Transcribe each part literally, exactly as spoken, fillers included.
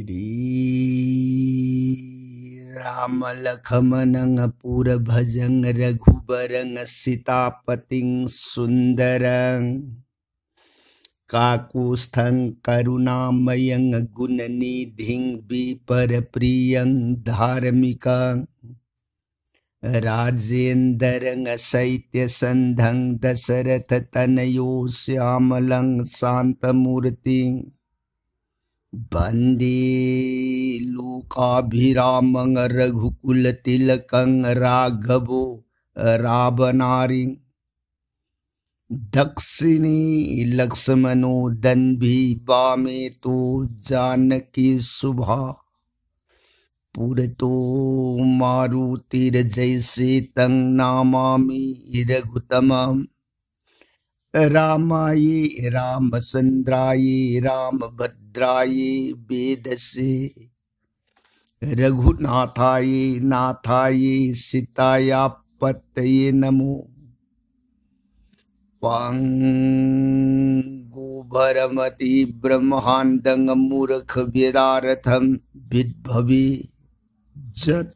श्री राम लखमणं पुरभजं रघुबरं सितापतिं सुंदरं काकुस्थं करुणामयं गुणनिधिं विपर प्रियं धार्मिकं राजेंद्रं शैत्यसंधं दशरथ तनयो श्यामलं शांतमूर्तिं वंदे लोकाभिरामं रघुकुल तिलकं राघवो रावणारिं दक्षिणे लक्ष्मणो दन्वी वामे तु जानकी शुभा पुरतो मारुतिर्जयसेतं नमामि रघुतमं रामाय रामचंद्राय रामभद्राय वेदसे रघुनाथाय नाथाय सीतायापतये नमो। पङ्गुभरमति ब्रह्माण्डं मूर्खव्यदारथं विद्भवे जत्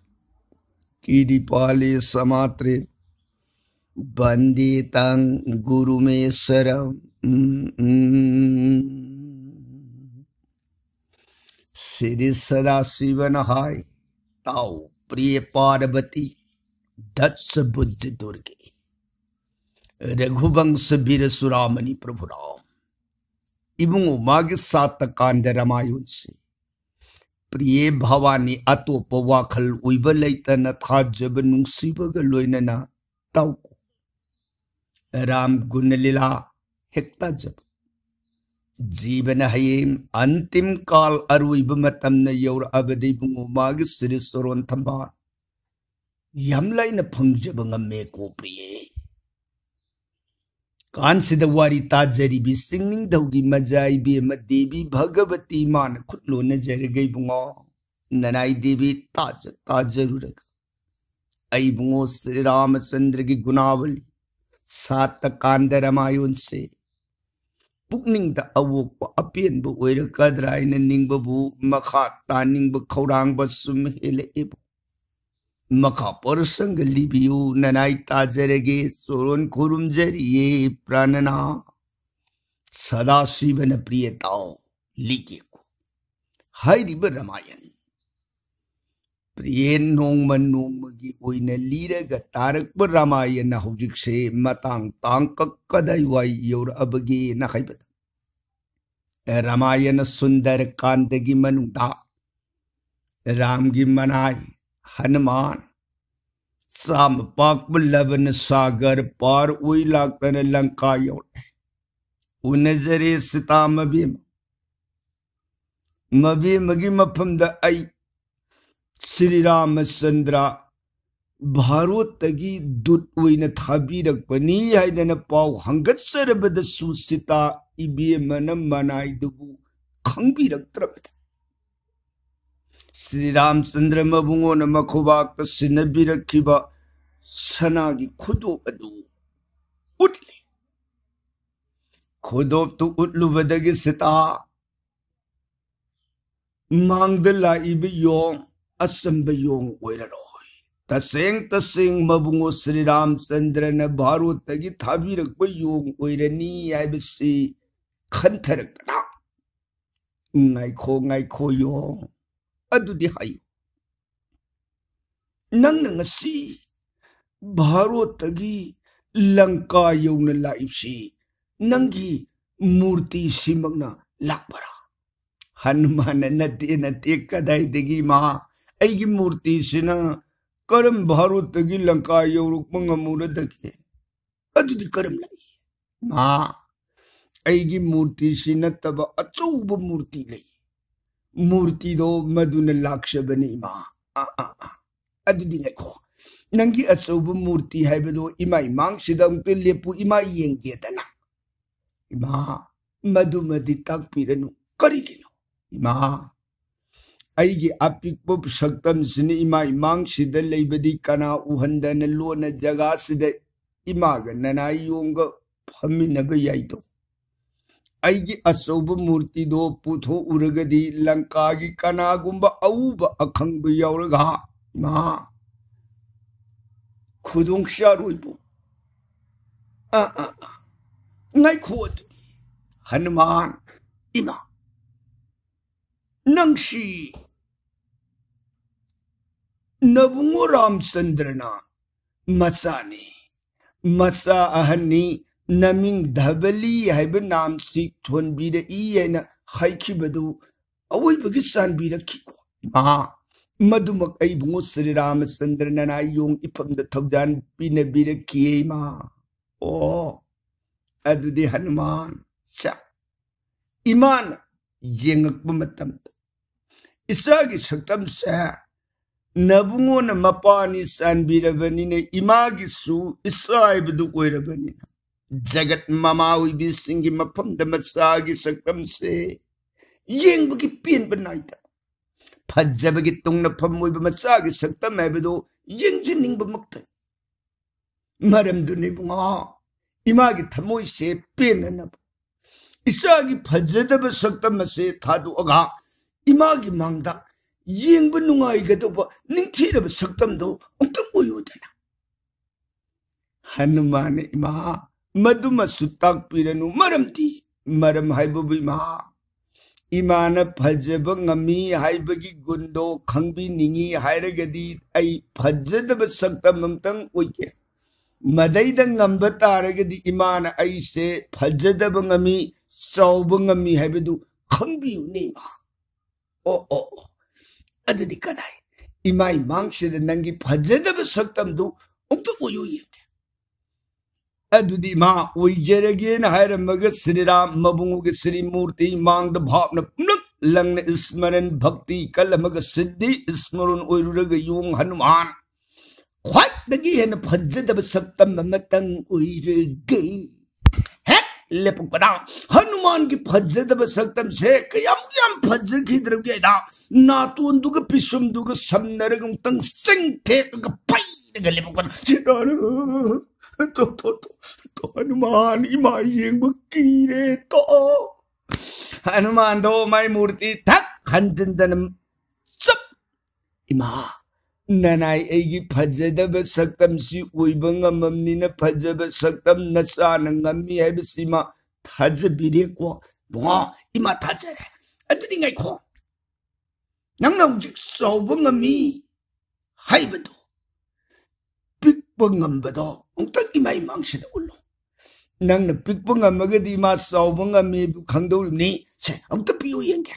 कीरिपाले समात्रे वन्दे तं गुरुमीश्वरम्। श्री सदाशिवन हाय ताऊ प्रिय पार्वती दक्ष भुज दुर्गे रघुवंश वीर सुरामणि प्रभु राम। ꯏꯕꯨꯡꯉꯣ ꯃꯥꯒꯤ ꯁꯥꯇ ꯀꯥꯟꯗ ꯔꯃꯥꯌꯟꯁꯤ ꯄ꯭ꯔꯤꯌꯦ ꯚꯋꯥꯅꯤ ꯑꯇꯣꯞꯄ ꯋꯥꯈꯜ ꯑꯣꯏꯕ ꯂꯩꯇꯅ ꯊꯥꯖꯕ ꯅꯨꯡꯁꯤꯕꯒ ꯂꯣꯏꯅꯅ ꯇꯧꯀꯣ꯫ ꯔꯥꯝ ꯒꯨꯅ ꯂꯤꯂꯥ ꯍꯦꯛ ꯇꯥꯖꯕ꯫ ꯖꯤꯕꯅ ꯍꯌꯦꯡ ꯑꯟꯇꯤꯝ ꯀꯥꯜ ꯑꯔꯣꯏꯕ ꯃꯇꯝꯅ ꯌꯧꯔꯛꯑꯕꯗꯤ ꯏꯕꯨꯡꯉꯣ ꯃꯥꯒꯤ ꯁꯤꯔꯤ ꯁꯣꯔꯣꯟ ꯊꯝꯕꯥꯜ ꯌꯥꯝ ꯂꯥꯏꯅ ꯐꯪꯖꯕ ꯉꯝꯃꯦꯀꯣ ꯄ꯭ꯔꯤꯌꯦ꯫ ꯀꯥꯟꯁꯤꯗ ꯋꯥꯔꯤ ꯇꯥꯖꯔꯤꯕꯤ ꯆꯤꯡꯅꯤꯡꯊꯧꯒꯤ ꯃꯖꯥ ꯏꯕꯦꯝꯃ ꯗꯦꯕꯤ ꯚꯒꯕꯇꯤ ꯃꯥꯅ ꯈꯨꯠ ꯂꯣꯟꯅꯖꯔꯒ ꯏꯕꯨꯡꯉꯣ ꯅꯅꯥꯏ ꯗꯦꯕꯤ ꯇꯥꯖ ꯇꯥꯖꯔꯨꯔꯒ ꯑꯩ ꯏꯕꯨꯡꯉꯣ ꯁ꯭ꯔꯤ ꯔꯥꯃꯆꯟꯗ꯭ꯔꯒꯤ ꯒꯨꯅꯥꯕꯂꯤ ꯁꯥꯠꯇ ꯀꯥꯟꯗ ꯔꯃꯥꯌꯟꯁꯦ ꯄꯨꯛꯅꯤꯡꯗ ꯑꯋꯣꯛꯄ ꯑꯄꯦꯟꯕ ꯑꯣꯏꯔꯛꯀꯗ꯭ꯔꯥ ꯍꯥꯏꯅ ꯅꯤꯡꯕꯕꯨ ꯃꯈꯥ ꯇꯥꯅꯤꯡꯕ ꯈꯧꯔꯥꯡꯕ ꯁꯨꯝ ꯍꯦꯜꯂꯛꯏꯕ꯫ ꯃꯈꯥ ꯄꯣꯔꯁꯪꯒ ꯂꯤꯕꯤꯌꯨ, ꯅꯅꯥꯏ ꯇꯥꯖꯔꯒꯦ, ꯆꯣꯔꯣꯟ ꯈꯨꯔꯨꯝꯖꯔꯤꯌꯦ, ꯄ꯭ꯔꯥꯅꯅꯥ꯫ ꯁꯗꯥꯁꯤꯕꯅ ꯄ꯭ꯔꯤꯌ ꯇꯥꯎ, ꯂꯤꯒꯦꯀꯣ꯫ ꯍꯥꯏꯔꯤꯕ ꯔꯥꯃꯥꯌꯟ ꯄ꯭ꯔꯤꯌꯦ ꯅꯣꯡꯃ ꯅꯣꯡꯃꯒꯤ ꯑꯣꯏꯅ ꯂꯤꯔꯒ ꯇꯥꯔꯛꯄ ꯔꯥꯃꯥꯌꯟ ꯍꯧꯖꯤꯛꯁꯦ ꯃꯇꯥꯡ ꯇꯥꯡꯀꯛ ꯀꯗꯥꯏꯋꯥꯏ ꯌꯧꯔꯛꯑꯕꯒꯦꯅ ꯍꯥꯏꯕꯗ, ꯔꯥꯃꯥꯌꯟ ꯁꯨꯟꯗꯔ ꯀꯥꯟꯗꯒꯤ ꯃꯅꯨꯡꯗ ꯔꯥꯝꯒꯤ ꯃꯅꯥꯏ ꯍꯅꯨꯃꯥꯟ ꯆꯥꯝꯃ ꯄꯥꯛꯄ ꯂꯕꯅ ꯁꯥꯒꯔ ꯄꯥꯔ ꯑꯣꯏ ꯂꯥꯛꯇꯅ ꯂꯪꯀꯥ ꯌꯧꯔꯛꯑꯦ꯫ ꯎꯅꯖꯔꯦ ꯁꯤꯇꯥ ꯃꯕꯦꯝꯃ꯫ ꯃꯕꯦꯝꯃꯒꯤ ꯃꯐꯝꯗ ꯑꯩ ꯁ꯭ꯔꯤ ꯔꯥꯃꯆꯟꯗ꯭ꯔ ꯚꯥꯔꯣꯠꯇꯒꯤ ꯗꯨꯠ ꯑꯣꯏꯅ ꯊꯥꯕꯤꯔꯛꯄꯅꯤ ꯍꯥꯏꯗꯅ ꯄꯥꯎ ꯍꯪꯒꯠꯆꯔꯕꯗꯁꯨ ꯁꯤꯇꯥ ꯏꯕꯦꯝꯃꯅ ꯃꯅꯥꯏꯗꯨꯕꯨ ꯈꯪꯕꯤꯔꯛꯇ꯭ꯔꯕꯗ ꯁ꯭ꯔꯤ ꯔꯥꯃꯆꯟꯗ꯭ꯔ ꯃꯕꯨꯡꯉꯣꯅ ꯃꯈꯣꯕꯥꯛꯇ ꯁꯤꯟꯅꯕꯤꯔꯛꯈꯤꯕ ꯁꯅꯥꯒꯤ ꯈꯨꯗꯣꯞ ꯑꯗꯨ ꯎꯠꯂꯤ꯫ ꯈꯨꯗꯣꯞꯇꯨ ꯎꯠꯂꯨꯕꯗꯒꯤ ꯁꯤꯇꯥ ꯃꯥꯡꯗ ꯂꯥꯛꯏꯕ ꯌꯣꯡ ꯑꯆꯝꯕ ꯌꯣꯡ ꯑꯣꯏꯔꯔꯣꯏ꯫ ꯇꯁꯦꯡ ꯇꯁꯦꯡ ꯃꯕꯨꯡꯉꯣ ꯁ꯭ꯔꯤ ꯔꯥꯃꯆꯟꯗ꯭ꯔꯅ ꯚꯥꯔꯣꯠꯇꯒꯤ ꯊꯥꯕꯤꯔꯛꯄ ꯌꯣꯡ ꯑꯣꯏꯔꯅꯤ ꯍꯥꯏꯕꯁꯤ ꯈꯟꯊꯔꯛꯇꯅ, "ꯉꯥꯏꯈꯣ, ꯉꯥꯏꯈꯣ ꯌꯣꯡ, ꯑꯗꯨꯗꯤ ꯍꯥꯏꯌꯨ꯫ ꯅꯪꯅ ꯉꯁꯤ ꯚꯥꯔꯣꯠꯇꯒꯤ ꯂꯪꯀꯥ ꯌꯧꯅ ꯂꯥꯛꯏꯕꯁꯤ ꯅꯪꯒꯤ ꯃꯨꯔꯇꯤꯁꯤꯃꯛꯅ ꯂꯥꯛꯄꯔꯥ?" ꯍꯅꯨꯃꯥꯟꯅ, "ꯅꯠꯇꯦ, ꯅꯠꯇꯦ, ꯀꯗꯥꯏꯗꯒꯤ ꯏꯃꯥ? ꯑꯩꯒꯤ ꯃꯨꯔꯇꯤꯁꯤꯅ ꯀꯔꯝ ꯚꯥꯔꯣꯠꯇꯒꯤ ꯂꯪꯀꯥ ꯌꯧꯔꯛꯄ ꯉꯝꯃꯨꯔꯗꯒꯦ? ꯑꯗꯨꯗꯤ ꯀꯔꯝ ꯂꯥꯛꯏ?" "ꯃꯥ, ꯑꯩꯒꯤ ꯃꯨꯔꯇꯤꯁꯤ ꯅꯠꯇꯕ ꯑꯆꯧꯕ ꯃꯨꯔꯇꯤ ꯂꯩ꯫ ꯃꯨꯔꯇꯤꯗꯣ ꯃꯗꯨꯅ ꯂꯥꯛꯆꯕꯅꯤ ꯏꯃꯥ꯫" "ꯑꯥ, ꯑꯥ, ꯑꯥ꯫ ꯑꯗꯨꯗꯤ ꯉꯥꯏꯈꯣ꯫ ꯅꯪꯒꯤ ꯑꯆꯧꯕ ꯃꯨꯔꯇꯤ ꯍꯥꯏꯕꯗꯣ ꯏꯃꯥ ꯏꯃꯥꯡꯁꯤꯗ ꯑꯃꯨꯛꯇ ꯂꯦꯞꯄꯨ, ꯏꯃꯥ ꯌꯦꯡꯒꯦꯗꯅ꯫" "ꯏꯃꯥ, ꯃꯗꯨꯃꯗꯤ ꯇꯥꯛꯄꯤꯔꯅꯨ꯫ ꯀꯔꯤꯒꯤꯅꯣ?" "ꯏꯃꯥ, ꯑꯩꯒꯤ ꯑꯄꯤꯛꯄ ꯁꯛꯇꯝꯁꯤꯅ ꯏꯃꯥ ꯏꯃꯥꯡꯁꯤꯗ ꯂꯩꯕꯗꯤ ꯀꯅꯥ ꯎꯍꯟꯗꯅ ꯂꯣꯟꯅ ꯖꯒꯥꯁꯤꯗ ꯏꯃꯥꯒ ꯅꯅꯥꯏ ꯌꯣꯡꯒ ꯐꯝꯃꯤꯟꯅꯕ ꯌꯥꯏꯗꯣ? ꯑꯩꯒꯤ ꯑꯆꯧꯕ ꯃꯨꯔꯇꯤꯗꯣ ꯄꯨꯊꯣꯛꯎꯔꯒꯗꯤ ꯂꯪꯀꯥꯒꯤ ꯀꯅꯥꯒꯨꯝꯕ ꯑꯎꯕ ꯑꯈꯪꯕ ꯌꯥꯎꯔꯒ, ꯏꯃꯥ, ꯈꯨꯗꯣꯡ ꯆꯥꯔꯣꯏꯕꯨ꯫ ꯑ, ꯑ, ꯑ, ꯉꯥꯏꯈꯣ ꯑꯗꯨꯗꯤ꯫ ꯍꯅꯨꯃꯥꯟ, ꯏꯃꯥ, ꯅꯪꯁꯤ ꯅꯕꯨꯡꯉꯣ ꯔꯥꯝꯆꯟꯗ꯭ꯔꯅ ꯃꯆꯥꯅꯤ, ꯃꯆꯥ ꯑꯍꯟꯅꯤ, ꯅꯃꯤꯡ ꯙꯕꯂꯤ ꯍꯥꯏꯕ ꯅꯥꯝꯁꯤ ꯊꯣꯟꯕꯤꯔꯛꯏ ꯍꯥꯏꯅ ꯍꯥꯏꯈꯤꯕꯗꯨ ꯑꯋꯣꯏꯕꯒꯤ ꯆꯥꯟꯕꯤꯔꯛꯈꯤꯀꯣ? ꯃꯍꯥ, ꯃꯗꯨꯃꯛ ꯑꯩ ꯏꯕꯨꯡꯉꯣ ꯁ꯭ꯔꯤ ꯔꯥꯃꯆꯟꯗ꯭ꯔꯅ ꯅꯥꯌꯣꯡ ꯏꯐꯝꯗ ꯊꯧꯖꯥꯟ ꯄꯤꯅꯕꯤꯔꯛꯈꯤꯌꯦ, ꯏꯃꯥ꯫ ꯑꯣ, ꯑꯗꯨꯗꯤ ꯍꯅꯨꯃꯥꯟ, ꯆꯥ, ꯏꯃꯥꯅ ꯌꯦꯡꯉꯛꯄ ꯃꯇꯝꯗ ꯏꯆꯥꯒꯤ ꯁꯛꯇꯝꯁꯦ ꯅꯕꯨꯡꯉꯣꯅ ꯃꯄꯥꯅꯤ ꯆꯥꯟꯕꯤꯔꯕꯅꯤꯅ, ꯏꯃꯥꯒꯤꯁꯨ ꯏꯆꯥ ꯍꯥꯏꯕꯗꯨ ꯑꯣꯏꯔꯕꯅꯤꯅ, ꯖꯒꯠ ꯃꯃꯥ ꯑꯣꯏꯕꯤꯁꯤꯡꯒꯤ ꯃꯐꯝꯗ ꯃꯆꯥꯒꯤ ꯁꯛꯇꯝꯁꯦ ꯌꯦꯡꯕꯒꯤ ꯄꯦꯟꯕ ꯅꯥꯏꯗ꯫ ꯐꯖꯕꯒꯤ ꯇꯨꯡꯅꯐꯝ ꯑꯣꯏꯕ ꯃꯆꯥꯒꯤ ꯁꯛꯇꯝ ꯍꯥꯏꯕꯗꯨ ꯌꯦꯡꯖꯅꯤꯡꯕꯃꯛꯇꯅꯤ꯫ ꯃꯔꯝꯗꯨꯅ ꯏꯕꯨꯡꯉꯣ, ꯏꯃꯥꯒꯤ ꯊꯃꯣꯏꯁꯦ ꯄꯦꯟꯅꯅꯕ, ꯏꯆꯥꯒꯤ ꯐꯖꯗꯕ ꯁꯛꯇꯝ ꯑꯁꯦ ꯊꯥꯗꯣꯛꯑꯒ ꯏꯃꯥꯒꯤ ꯃꯥꯡꯗ ꯌꯦꯡꯕ ꯅꯨꯡꯉꯥꯏꯒꯗꯧꯕ ꯅꯤꯡꯊꯤꯔꯕ ꯁꯛꯇꯝꯗꯣ ꯑꯃꯨꯛꯇꯪ ꯑꯣꯏꯌꯨꯗꯅ꯫ ꯍꯅꯨꯃꯥꯟꯅ, ꯏꯃꯥ, ꯃꯗꯨꯃꯁꯨ ꯇꯥꯛꯄꯤꯔꯅꯨ, ꯃꯔꯝꯗꯤ, ꯃꯔꯝ ꯍꯥꯏꯕꯕꯨ, ꯏꯃꯥ, ꯏꯃꯥꯅ ꯐꯖꯕ ꯉꯝꯃꯤ ꯍꯥꯏꯕꯒꯤ ꯒꯨꯟꯗꯣ ꯈꯪꯕꯤꯅꯤꯡꯉꯤ ꯍꯥꯏꯔꯒꯗꯤ ꯑꯩ ꯐꯖꯗꯕ ꯁꯛꯇꯝ ꯑꯝꯇꯪ ꯑꯣꯏꯒꯦ꯫ ꯃꯗꯩꯗ ꯉꯝꯕ ꯇꯥꯔꯒꯗꯤ ꯏꯃꯥꯅ ꯑꯩꯁꯦ ꯐꯖꯗꯕ ꯉꯝꯃꯤ, ꯆꯥꯎꯕ ꯉꯝꯃꯤ ꯍꯥꯏꯕꯗꯨ ꯈꯪꯕꯤꯌꯨꯅꯦ, ꯏꯃꯥ꯫ ꯑꯣ, ꯑꯣ, ꯑꯣ꯫ ꯑꯗꯨꯗꯤ ꯀꯗꯥꯏ? ꯏꯃꯥ ꯏꯃꯥꯡꯁꯤꯗ ꯅꯪꯒꯤ ꯐꯖꯗꯕ ꯁꯛꯇꯝꯗꯨ ꯑꯃꯨꯛꯇ ꯑꯣꯏꯌꯨ ꯌꯦꯡꯒꯦ꯫ ꯑꯗꯨꯗꯤ ꯏꯃꯥ ꯑꯣꯏꯖꯔꯒꯦꯅ ꯍꯥꯏꯔꯝꯃꯒ ꯁ꯭ꯔꯤꯔꯥꯝ ꯃꯕꯨꯡꯒꯤ ꯁ꯭ꯔꯤ ꯃꯨꯔꯇꯤ ꯃꯥꯡꯗ ꯚꯥꯞꯅ ꯄꯨꯝꯅꯛ ꯂꯪꯅ ꯏꯁꯃꯔꯟ ꯚꯛꯇꯤ ꯀꯜꯂꯝꯃꯒ ꯁꯤꯗꯤ ꯏꯁꯃꯔꯟ ꯑꯣꯏꯔꯨꯔꯒ ꯌꯣꯡ ꯍꯅꯨꯃꯥꯟ ꯈ꯭ꯋꯥꯏꯗꯒꯤ ꯍꯦꯟꯅ ꯐꯖꯗꯕ ꯁꯛꯇꯝ ꯑꯃꯇꯪ ꯑꯣꯏꯔꯒꯦ꯫ ꯍꯦꯛ ꯂꯦꯞꯄꯛꯄꯗ ꯍꯅꯨꯃꯥꯟꯒꯤ ꯐꯖꯗꯕ ꯁꯛꯇꯝꯁꯦ ꯀꯌꯥꯃꯨꯛ ꯌꯥꯝ ꯐꯖꯈꯤꯗ꯭ꯔꯒꯦꯗ, ꯅꯥꯇꯣꯟꯗꯨꯒ ꯄꯤꯁꯨꯝꯗꯨꯒ ꯁꯝꯅꯔꯒ ꯑꯃꯨꯛꯇꯪ ꯆꯤꯡꯊꯦꯛꯑꯒ ꯄꯩꯔꯒ ꯂꯦꯞꯄꯛꯄꯗ, "ꯁꯤꯇꯥꯔꯥ, ꯇꯣ, ꯇꯣ, ꯇꯣ, ꯇꯣ, ꯍꯅꯨꯃꯥꯟ, ꯏꯃꯥ ꯌꯦꯡꯕ ꯀꯤꯔꯦ, ꯇꯣ꯫ ꯍꯅꯨꯃꯥꯟꯗꯣ ꯃꯥꯏ ꯃꯨꯔꯇꯤ ꯊꯛ ꯍꯟꯖꯤꯟꯗꯅ, ꯆꯞ! "ꯏꯃꯥ, ꯅꯅꯥꯏ ꯑꯩꯒꯤ ꯐꯖꯗꯕ ꯁꯛꯇꯝꯁꯤ ꯑꯣꯏꯕ ꯉꯝꯃꯝꯅꯤꯅ, ꯐꯖꯕ ꯁꯛꯇꯝ ꯅꯆꯥꯅ ꯉꯝꯃꯤ ꯍꯥꯏꯕꯁꯤꯃ ꯊꯥꯖꯕꯤꯔꯦꯀꯣ꯫ ꯕꯨꯡꯉꯣ, ꯏꯃꯥ ꯊꯥꯖꯔꯦ꯫ ꯑꯗꯨꯗꯤ ꯉꯥꯏꯈꯣ꯫ ꯅꯪꯅ ꯍꯧꯖꯤꯛ ꯆꯥꯎꯕ ꯉꯝꯃꯤ ꯍꯥꯏꯕꯗꯣ, ꯄꯤꯛꯄ ꯉꯝꯕꯗꯣ ꯑꯃꯨꯛꯇꯪ ꯏꯃꯥ ꯏꯃꯥꯡꯁꯤꯗ ꯎꯠꯂꯣ꯫ ꯅꯪꯅ ꯄꯤꯛꯄ ꯉꯝꯃꯒꯗꯤ ꯏꯃꯥ ꯆꯥꯎꯕ ꯉꯝꯃꯤ ꯍꯥꯏꯕꯗꯨ ꯈꯪꯗꯧꯔꯤꯕꯅꯤ꯫ ꯁꯦ, ꯑꯃꯨꯛꯇ ꯄꯤꯌꯨ ꯌꯦꯡꯒꯦ꯫"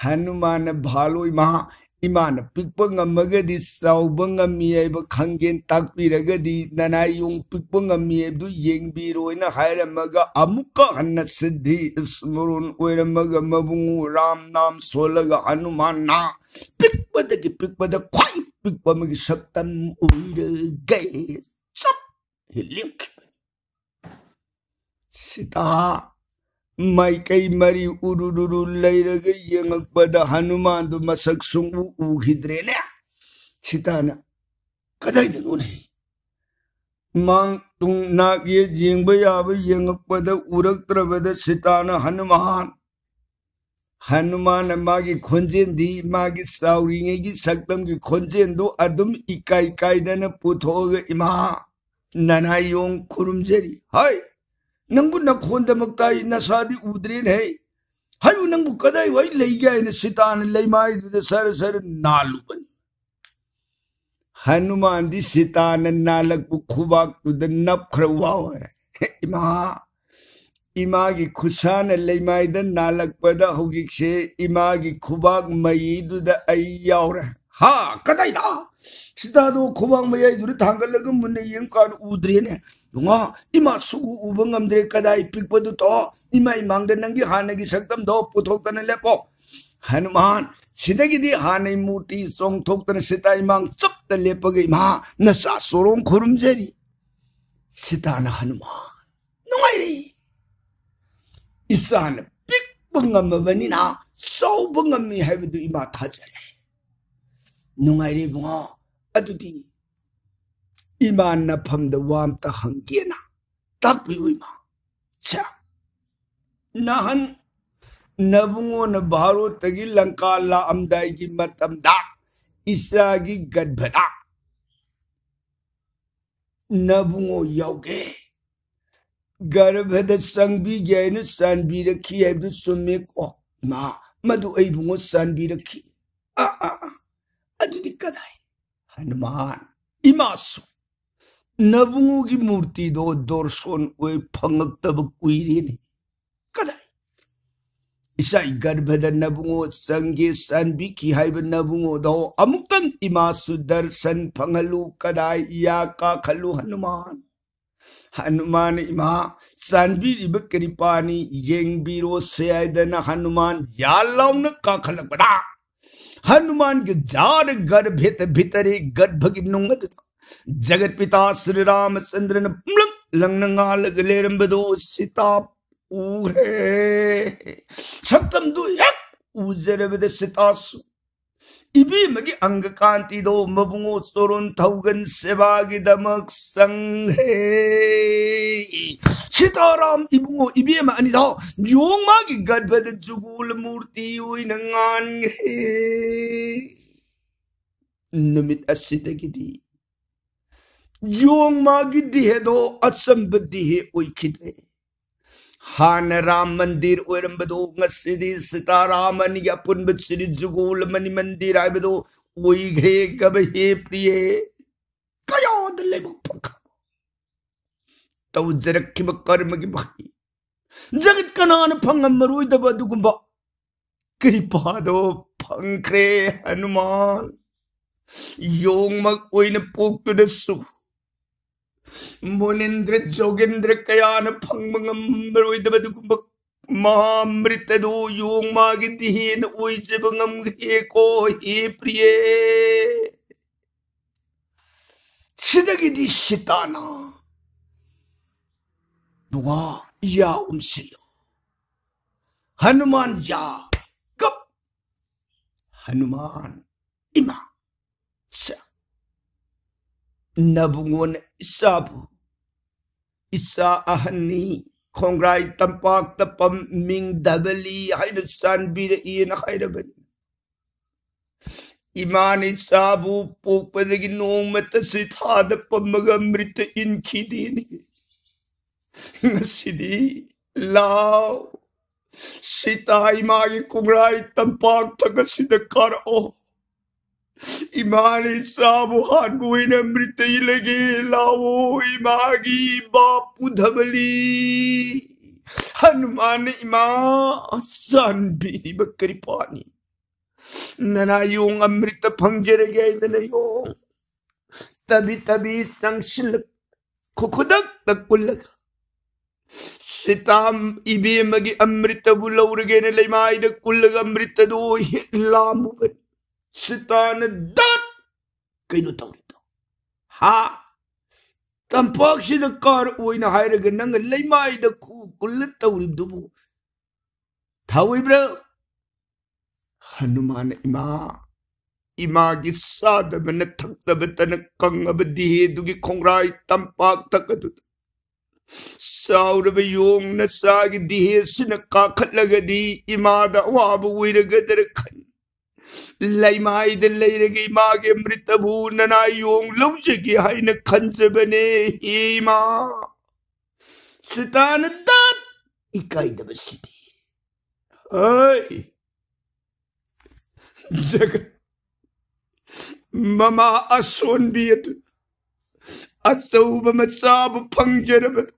ꯍꯅꯨꯃꯥꯟꯅ, "ꯚꯥꯂꯣ ꯏꯃꯥ, ꯏꯃꯥꯅ ꯄꯤꯛꯄ ꯉꯝꯃꯒꯗꯤ ꯆꯥꯎꯕ ꯉꯝꯃꯤ ꯍꯥꯏꯕ ꯈꯪꯒꯦꯅ ꯇꯥꯛꯄꯤꯔꯒꯗꯤ ꯅꯅꯥꯏꯌꯣꯡ ꯄꯤꯛꯄ ꯉꯝꯃꯤ ꯍꯥꯏꯕꯗꯨ ꯌꯦꯡꯕꯤꯔꯣꯅ" ꯍꯥꯏꯔꯝꯃꯒ ꯑꯃꯨꯛꯀ ꯍꯟꯅ ꯁꯤꯗꯤ ꯏꯁꯃꯔꯣꯟ ꯑꯣꯏꯔꯝꯃꯒ ꯃꯕꯨꯡꯉꯣ ꯔꯥꯝ ꯅꯥꯝ ꯁꯣꯜꯂꯒ ꯍꯅꯨꯃꯥꯟꯅ ꯄꯤꯛꯄꯗꯒꯤ ꯄꯤꯛꯄꯗ ꯈ꯭ꯋꯥꯏ ꯄꯤꯛꯄ ꯑꯃꯒꯤ ꯁꯛꯇꯝ ꯑꯣꯏꯔꯒ ꯆꯞ ꯂꯦꯞꯈꯤꯕꯅꯤ꯫ ꯁꯤꯇꯥ ꯃꯥꯏꯀꯩ ꯃꯔꯤ ꯎꯔꯨꯔꯨꯔꯨ ꯂꯩꯔꯒ ꯌꯦꯡꯉꯛꯄꯗ ꯍꯅꯨꯃꯥꯟꯗꯨ ꯃꯁꯛ ꯁꯨꯡꯎ ꯎꯈꯤꯗ꯭ꯔꯦꯅꯦ꯫ ꯁꯤꯇꯥꯅ, "ꯀꯗꯥꯏꯗꯅꯣꯅꯦ?" ꯃꯥꯡ ꯇꯨꯡ ꯅꯥꯛ ꯌꯦꯠ ꯌꯦꯡꯕ ꯌꯥꯕ ꯌꯦꯡꯉꯛꯄꯗ ꯎꯔꯛꯇ꯭ꯔꯕꯗ ꯁꯤꯇꯥꯅ ꯍꯅꯨꯃꯥꯟ, ꯍꯅꯨꯃꯥꯟꯅ ꯃꯥꯒꯤ ꯈꯣꯟꯖꯦꯜꯗꯤ, ꯃꯥꯒꯤ ꯆꯥꯎꯔꯤꯉꯩꯒꯤ ꯁꯛꯇꯝꯒꯤ ꯈꯣꯟꯖꯦꯜꯗꯨ ꯑꯗꯨꯝ ꯏꯀꯥꯏ ꯀꯥꯏꯗꯅ ꯄꯨꯊꯣꯛꯑꯒ, "ꯏꯃꯥ, ꯅꯅꯥꯏꯌꯣꯡ ꯈꯨꯔꯨꯝꯖꯔꯤ꯫ ꯍꯥꯏ, ꯅꯪꯕꯨ ꯅꯈꯣꯟꯗꯃꯛ ꯇꯥꯏ, ꯅꯁꯥꯗꯤ ꯎꯗ꯭ꯔꯦꯅꯦ꯫ ꯍꯥꯏꯌꯨ, ꯅꯪꯕꯨ ꯀꯗꯥꯏꯋꯥꯏ ꯂꯩꯒꯦ?" ꯍꯥꯏꯅ ꯁꯤꯇꯥꯅ ꯂꯩꯃꯥꯏꯗꯨꯗ ꯁꯔ ꯁꯔ ꯅꯥꯜꯂꯨꯕꯅꯤ꯫ ꯍꯅꯨꯃꯥꯟꯗꯤ ꯁꯤꯇꯥꯅ ꯅꯥꯜꯂꯛꯄ ꯈꯨꯕꯥꯛꯇꯨꯗ ꯅꯞꯈ꯭ꯔ ꯋꯥꯎꯔꯦ꯫ "ꯏꯃꯥ, ꯏꯃꯥꯒꯤ ꯈꯨꯠꯁꯥꯅ ꯂꯩꯃꯥꯏꯗ ꯅꯥꯜꯂꯛꯄꯗ ꯍꯧꯖꯤꯛꯁꯦ ꯏꯃꯥꯒꯤ ꯈꯨꯕꯥꯛ ꯃꯌꯤꯗꯨꯗ ꯑꯩ ꯌꯥꯎꯔꯦ꯫" "ꯍꯥ? ꯀꯗꯥꯏꯗ?" ꯁꯤꯇꯥꯗꯣ ꯈꯨꯕꯥꯛ ꯃꯌꯥꯏꯗꯨꯗ ꯊꯥꯡꯒꯠꯂꯒ ꯃꯨꯟꯅ ꯌꯦꯡꯀꯥꯟꯗ ꯎꯗ꯭ꯔꯦꯅꯦ꯫ "ꯕꯨꯡꯉꯣ, ꯏꯃꯥ ꯁꯨꯛꯎ ꯎꯕ ꯉꯝꯗ꯭ꯔꯦ꯫ ꯀꯗꯥꯏ ꯄꯤꯛꯄꯗꯨ ꯇꯣ? ꯏꯃꯥ ꯏꯃꯥꯡꯗ ꯅꯪꯒꯤ ꯍꯥꯟꯅꯒꯤ ꯁꯛꯇꯝꯗꯣ ꯄꯨꯊꯣꯛꯇꯅ ꯂꯦꯞꯄꯣ꯫" ꯍꯅꯨꯃꯥꯟ, ꯁꯤꯗꯒꯤꯗꯤ ꯍꯥꯟꯅꯩ ꯃꯨꯔꯇꯤ ꯆꯣꯡꯊꯣꯛꯇꯅ ꯁꯤꯇꯥ ꯏꯃꯥꯡ ꯆꯞꯇ ꯂꯦꯞꯄꯒ, "ꯏꯃꯥ, ꯅꯆꯥ ꯆꯣꯔꯣꯡ ꯈꯨꯔꯨꯝꯖꯔꯤ꯫" ꯁꯤꯇꯥꯅ ꯍꯅꯨꯃꯥꯟ, "ꯅꯨꯡꯉꯥꯏꯔꯦ꯫ ꯏꯆꯥꯅ ꯄꯤꯛꯄ ꯉꯝꯃꯕꯅꯤꯅ ꯆꯥꯎꯕ ꯉꯝꯃꯤ ꯍꯥꯏꯕꯗꯨ ꯏꯃꯥ ꯊꯥꯖꯔꯦ꯫ ꯅꯨꯡꯉꯥꯏꯔꯦ ꯏꯕꯨꯡꯉꯣ꯫ ꯑꯗꯨꯗꯤ ꯏꯃꯥ ꯅꯐꯝꯗ ꯋꯥ ꯑꯝꯇ ꯍꯪꯒꯦꯅ ꯇꯥꯛꯄꯤꯌꯨ ꯏꯃꯥ꯫ ꯁꯦ, ꯅꯍꯥꯟ ꯅꯕꯨꯡꯉꯣꯅ ꯚꯥꯔꯣꯠꯇꯒꯤ ꯂꯪꯀꯥ ꯂꯥꯛꯑꯝꯗꯥꯏꯒꯤ ꯃꯇꯝꯗ ꯏꯆꯥꯒꯤ ꯒꯔꯚꯗ ꯅꯕꯨꯡꯉꯣ ꯌꯥꯎꯒꯦ, ꯒꯔꯚꯗ ꯆꯪꯕꯤꯒꯦ ꯍꯥꯏꯅ ꯆꯥꯟꯕꯤꯔꯛꯈꯤ ꯍꯥꯏꯕꯗꯨ ꯆꯨꯝꯃꯦꯀꯣ? ꯏꯃꯥ, ꯃꯗꯨ ꯑꯩꯕꯨꯡꯉꯣ ꯆꯥꯟꯕꯤꯔꯛꯈꯤ꯫ ꯑꯥ, ꯑꯥ, ꯑꯥ꯫ ꯑꯗꯨꯗꯤ ꯀꯗꯥꯏ? ꯍꯅꯨꯃꯥꯟ, ꯏꯃꯥꯁꯨ ꯅꯕꯨꯡꯉꯣꯒꯤ ꯃꯨꯔꯇꯤꯗꯣ ꯗꯣꯔꯁꯣꯟ ꯑꯣꯏ ꯐꯪꯉꯛꯇꯕ ꯀꯨꯏꯔꯦꯅꯦ꯫ ꯀꯗꯥꯏ? ꯏꯆꯥ ꯒꯔꯚꯗ ꯅꯕꯨꯡꯉꯣ ꯆꯪꯒꯦ ꯆꯥꯟꯕꯤꯈꯤ ꯍꯥꯏꯕ ꯅꯕꯨꯡꯉꯣꯗꯣ ꯑꯃꯨꯛꯇꯪ ꯏꯃꯥꯁꯨ ꯗꯔꯁꯟ ꯐꯪꯍꯜꯂꯨ꯫ ꯀꯗꯥꯏ? ꯌꯥ ꯀꯥꯈꯠꯂꯨ ꯍꯅꯨꯃꯥꯟ꯫ ꯍꯅꯨꯃꯥꯟ, ꯏꯃꯥ, ꯆꯥꯟꯕꯤꯔꯤꯕ ꯀ꯭ꯔꯤꯄꯥꯅꯤ, ꯌꯦꯡꯕꯤꯔꯣꯁꯦ ꯍꯥꯏꯗꯅ ꯍꯅꯨꯃꯥꯟ ꯌꯥ ꯂꯥꯎꯅ ꯀꯥꯈꯠꯂꯛꯄꯗ ꯍꯅꯨꯃꯥꯟꯒꯤ ꯖꯥꯔ ꯒꯔꯚꯦꯇ ꯚꯤꯇꯔꯦ, ꯒꯔꯚꯒꯤ ꯅꯨꯡ ꯑꯗꯨꯗ ꯖꯒꯠ ꯄꯤꯇꯥ ꯁ꯭ꯔꯤ ꯔꯥꯃꯆꯟꯗ꯭ꯔꯅ ꯄꯨꯝꯂꯪ ꯂꯪꯅ ꯉꯥꯜꯂꯒ ꯂꯩꯔꯝꯕꯗꯨ ꯁꯤꯇꯥ ꯎꯈ꯭ꯔꯦ꯫ ꯁꯛꯇꯝꯗꯨ ꯍꯦꯛ ꯎꯖꯔꯕꯗ ꯁꯤꯇꯥꯁꯨ ꯏꯕꯦꯝꯃꯒꯤ ꯑꯪꯒ ꯀꯥꯟꯇꯤꯗꯣ ꯃꯕꯨꯡꯉꯣ ꯆꯣꯔꯣꯟ ꯊꯧꯒꯟ ꯁꯦꯕꯥꯒꯤꯗꯃꯛ ꯆꯪꯈ꯭ꯔꯦ꯫ ꯁꯤꯇꯥꯔꯥꯝ ꯏꯕꯨꯡꯉꯣ ꯏꯕꯦꯝꯃ ꯑꯅꯤꯗꯣ ꯌꯣꯡꯃꯥꯒꯤ ꯒꯔꯚꯗ ꯖꯨꯒꯣꯜ ꯃꯨꯔꯇꯤ ꯑꯣꯏꯅ ꯉꯥꯟꯈ꯭ꯔꯦ꯫ ꯅꯨꯃꯤꯠ ꯑꯁꯤꯗꯒꯤꯗꯤ ꯌꯣꯡꯃꯥꯒꯤ ꯗꯤꯍꯦꯗꯣ ꯑꯆꯝꯕ ꯗꯤꯍꯦ ꯑꯣꯏꯈꯤꯗ꯭ꯔꯦ꯫ ꯍꯥꯟꯅ ꯔꯥꯝ ꯃꯟꯗꯤꯔ ꯑꯣꯏꯔꯝꯕꯗꯣ ꯉꯁꯤꯗꯤ ꯁꯤꯇꯥꯔꯥꯝ ꯑꯅꯤꯒꯤ ꯑꯄꯨꯟꯕ ꯁꯤꯔꯤ ꯖꯨꯒꯣꯜ ꯃꯅꯤ ꯃꯟꯗꯤꯔ ꯍꯥꯏꯕꯗꯣ ꯑꯣꯏꯈ꯭ꯔꯦ꯫ ꯒꯕ ꯍꯦ ꯄ꯭ꯔꯤꯌꯦ, ꯀꯌꯥꯗ ꯂꯥꯏꯕꯛ ꯐꯈ꯭ꯔꯕ ꯇꯧꯖꯔꯛꯈꯤꯕ ꯀꯔꯃꯒꯤ ꯃꯍꯩ꯫ ꯖꯒꯠ ꯀꯅꯥꯅ ꯐꯪꯉꯝꯃꯔꯣꯏꯗꯕ ꯑꯗꯨꯒꯨꯝꯕ ꯀ꯭ꯔꯤꯄꯥꯗꯣ ꯐꯪꯈ꯭ꯔꯦ ꯍꯅꯨꯃꯥꯟ꯫ ꯌꯣꯡꯃꯛ ꯑꯣꯏꯅ ꯄꯣꯛꯇꯨꯅꯁꯨ ꯃꯨꯅꯤꯟꯗ꯭ꯔ ꯖꯣꯒꯤꯟꯗ꯭ꯔ ꯀꯌꯥꯅ ꯐꯪꯕ ꯉꯝꯃꯔꯣꯏꯗꯕ ꯑꯗꯨꯒꯨꯝꯕ ꯃꯍꯥꯃ꯭ꯔꯤꯠ ꯑꯗꯨ ꯌꯣꯡꯃꯥꯒꯤꯗꯤ ꯍꯦꯟꯅ ꯑꯣꯏꯖꯕ ꯉꯝꯈ꯭ꯔꯦꯀꯣ ꯍꯦ ꯄ꯭ꯔꯤꯌꯦ꯫ ꯁꯤꯗꯒꯤꯗꯤ ꯁꯤꯇꯥꯅ ꯅꯨꯡꯉꯥ ꯌꯥ ꯎꯝꯁꯤꯜꯂꯨ꯫ ꯍꯅꯨꯃꯥꯟ ꯌꯥ ꯀꯞ꯫ ꯍꯅꯨꯃꯥꯟ ꯏꯃꯥ꯫ ꯁꯦ꯫ ꯅꯕꯨꯡꯉꯣꯅ ꯏꯆꯥꯕꯨ, ꯏꯆꯥ ꯑꯍꯟꯅꯤ, ꯈꯣꯡꯒ꯭ꯔꯥꯏ ꯇꯝꯄꯥꯛꯇ ꯄꯝ, ꯃꯤꯡ ꯗꯕꯂꯤ ꯍꯥꯏꯅ ꯆꯥꯟꯕꯤꯔꯛꯏꯅ ꯍꯥꯏꯔꯕꯅꯤ꯫ ꯏꯃꯥꯅ ꯏꯆꯥꯕꯨ ꯄꯣꯛꯄꯗꯒꯤ ꯅꯣꯡꯃꯇ ꯁꯤꯊꯥꯗ ꯄꯝꯃꯒ ꯑꯃ꯭ꯔꯤꯇ ꯏꯟꯈꯤꯗꯦꯅꯦ꯫ ꯉꯁꯤꯗꯤ ꯂꯥꯎ, ꯁꯤꯇꯥ, ꯏꯃꯥꯒꯤ ꯈꯣꯡꯒ꯭ꯔꯥꯏ ꯇꯝꯄꯥꯛ ꯊꯛ ꯑꯁꯤꯗ ꯀꯥꯔꯛꯑꯣ꯫ ꯏꯃꯥꯅ ꯏꯆꯥꯕꯨ ꯍꯥꯟꯕ ꯑꯣꯏꯅ ꯑꯃ꯭ꯔꯤꯇ ꯏꯜꯂꯒꯦ꯫ ꯂꯥꯛꯑꯣ, ꯏꯃꯥꯒꯤ ꯕꯥꯄꯨ ꯙꯕꯂꯤ꯫ ꯍꯅꯨꯃꯥꯟꯅ ꯏꯃꯥ ꯆꯥꯟꯕꯤꯔꯤꯕ ꯀ꯭ꯔꯤꯄꯥꯅꯤ꯫ ꯅꯅꯥꯌꯣꯡ ꯑꯃ꯭ꯔꯤꯇ ꯐꯪꯖꯔꯒꯦ ꯍꯥꯏꯗꯅ ꯌꯣꯡ ꯇꯕꯤ ꯇꯕꯤ ꯆꯪꯁꯤꯜꯂꯛ, ꯈꯨ-, ꯈꯨꯗꯛꯇ ꯀꯨꯜꯂꯒ ꯁꯤꯇꯥ, ꯏꯕꯦꯝꯃꯒꯤ ꯑꯃ꯭ꯔꯤꯇꯕꯨ ꯂꯧꯔꯒꯦꯅ ꯂꯩꯃꯥꯏꯗ ꯀꯨꯜꯂꯒ ꯑꯃ꯭ꯔꯤꯇꯗꯨ ꯍꯦꯛ ꯂꯥꯝꯃꯨꯕꯅꯤ꯫ ꯁꯤꯇꯥꯅ ꯗꯠ! "ꯀꯩꯅꯣ ꯇꯧꯔꯤꯗꯣ? ꯍꯥ? ꯇꯝꯄꯥꯛꯁꯤꯗ ꯀꯥꯔꯛꯑꯣꯏꯅ ꯍꯥꯏꯔꯒ ꯅꯪꯅ ꯂꯩꯃꯥꯏꯗ ꯈꯨ ꯀꯨꯜꯂ ꯇꯧꯔꯤꯕꯗꯨꯕꯨ ꯊꯥꯎꯏꯕ꯭ꯔꯥ?" ꯍꯅꯨꯃꯥꯟ ꯏꯃꯥ, ꯏꯃꯥꯒꯤ ꯆꯥꯗꯕꯅ ꯊꯛꯇꯕꯇꯅ ꯀꯪꯉꯕ ꯗꯤꯍꯦꯗꯨꯒꯤ ꯈꯣꯡꯔꯥꯏ ꯇꯝꯄꯥꯛ ꯊꯛ ꯑꯗꯨꯗ ꯆꯥꯎꯔꯕ ꯌꯣꯡ ꯅꯆꯥꯒꯤ ꯗꯤꯍꯦꯁꯤꯅ ꯀꯥꯈꯠꯂꯒꯗꯤ ꯏꯃꯥꯗ ꯑꯋꯥꯕ ꯑꯣꯏꯔꯒꯗ꯭ꯔ ꯈꯟ, ꯂꯩꯃꯥꯏꯗ ꯂꯩꯔꯒ ꯏꯃꯥꯒꯤ ꯑꯃ꯭ꯔꯤꯇꯕꯨ ꯅꯅꯥꯏ ꯌꯣꯡ ꯂꯧꯖꯒꯦ ꯍꯥꯏꯅ ꯈꯟꯖꯕꯅꯦ꯫ ꯍꯦ ꯏꯃꯥ, ꯁꯤꯇꯥꯅ ꯗꯠ ꯏꯀꯥꯏꯗꯕꯁꯤꯗꯤ꯫ ꯍꯩ! ꯖꯒꯠ ꯃꯃꯥ ꯑꯁꯣꯟꯕꯤ ꯑꯗꯨ ꯑꯆꯧꯕ ꯃꯆꯥꯕꯨ ꯐꯪꯖꯔꯕꯗ,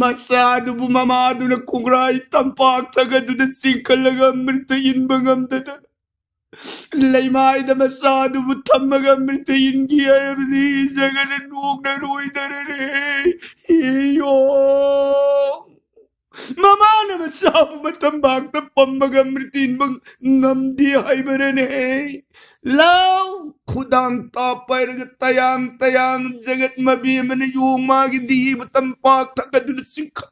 ꯃꯆꯥꯗꯨꯕꯨ ꯃꯃꯥꯗꯨꯅ ꯈꯣꯡꯒ꯭ꯔꯥꯏ ꯇꯝꯄꯥꯛ ꯊꯛ ꯑꯗꯨꯗ ꯆꯤꯡꯈꯠꯂꯒ ꯑꯃ꯭ꯔꯤꯇ ꯏꯟꯕ ꯉꯝꯗꯗꯅ, ꯂꯩꯃꯥꯏꯗ ꯃꯆꯥꯗꯨꯕꯨ ꯊꯝꯃꯒ ꯑꯃ꯭ꯔꯤꯇ ꯏꯟꯈꯤ ꯍꯥꯏꯔꯕꯗꯤ ꯖꯒꯠꯅ ꯅꯣꯛꯅꯔꯣꯏꯗꯔꯔꯦ꯫ ꯏꯌꯣ! ꯃꯃꯥꯅ ꯃꯆꯥꯕꯨ ꯃꯇꯝꯕꯥꯛꯇ ꯄꯝꯃꯒ ꯑꯃ꯭ꯔꯤꯇ ꯏꯟꯕ ꯉꯝꯗꯦ ꯍꯥꯏꯕꯔꯅꯦ? ꯂꯥꯎ, ꯈꯨꯗꯥꯡ ꯇꯥ ꯄꯥꯏꯔꯒ ꯇꯌꯥꯡ ꯇꯌꯥꯡ ꯖꯒꯠ ꯃꯕꯦꯝꯃꯅ ꯌꯣꯡ ꯃꯥꯒꯤ ꯗꯤꯍꯤꯕꯨ ꯇꯝꯄꯥꯛ ꯊꯛ ꯑꯗꯨꯗ ꯆꯤꯡꯈꯠ꯫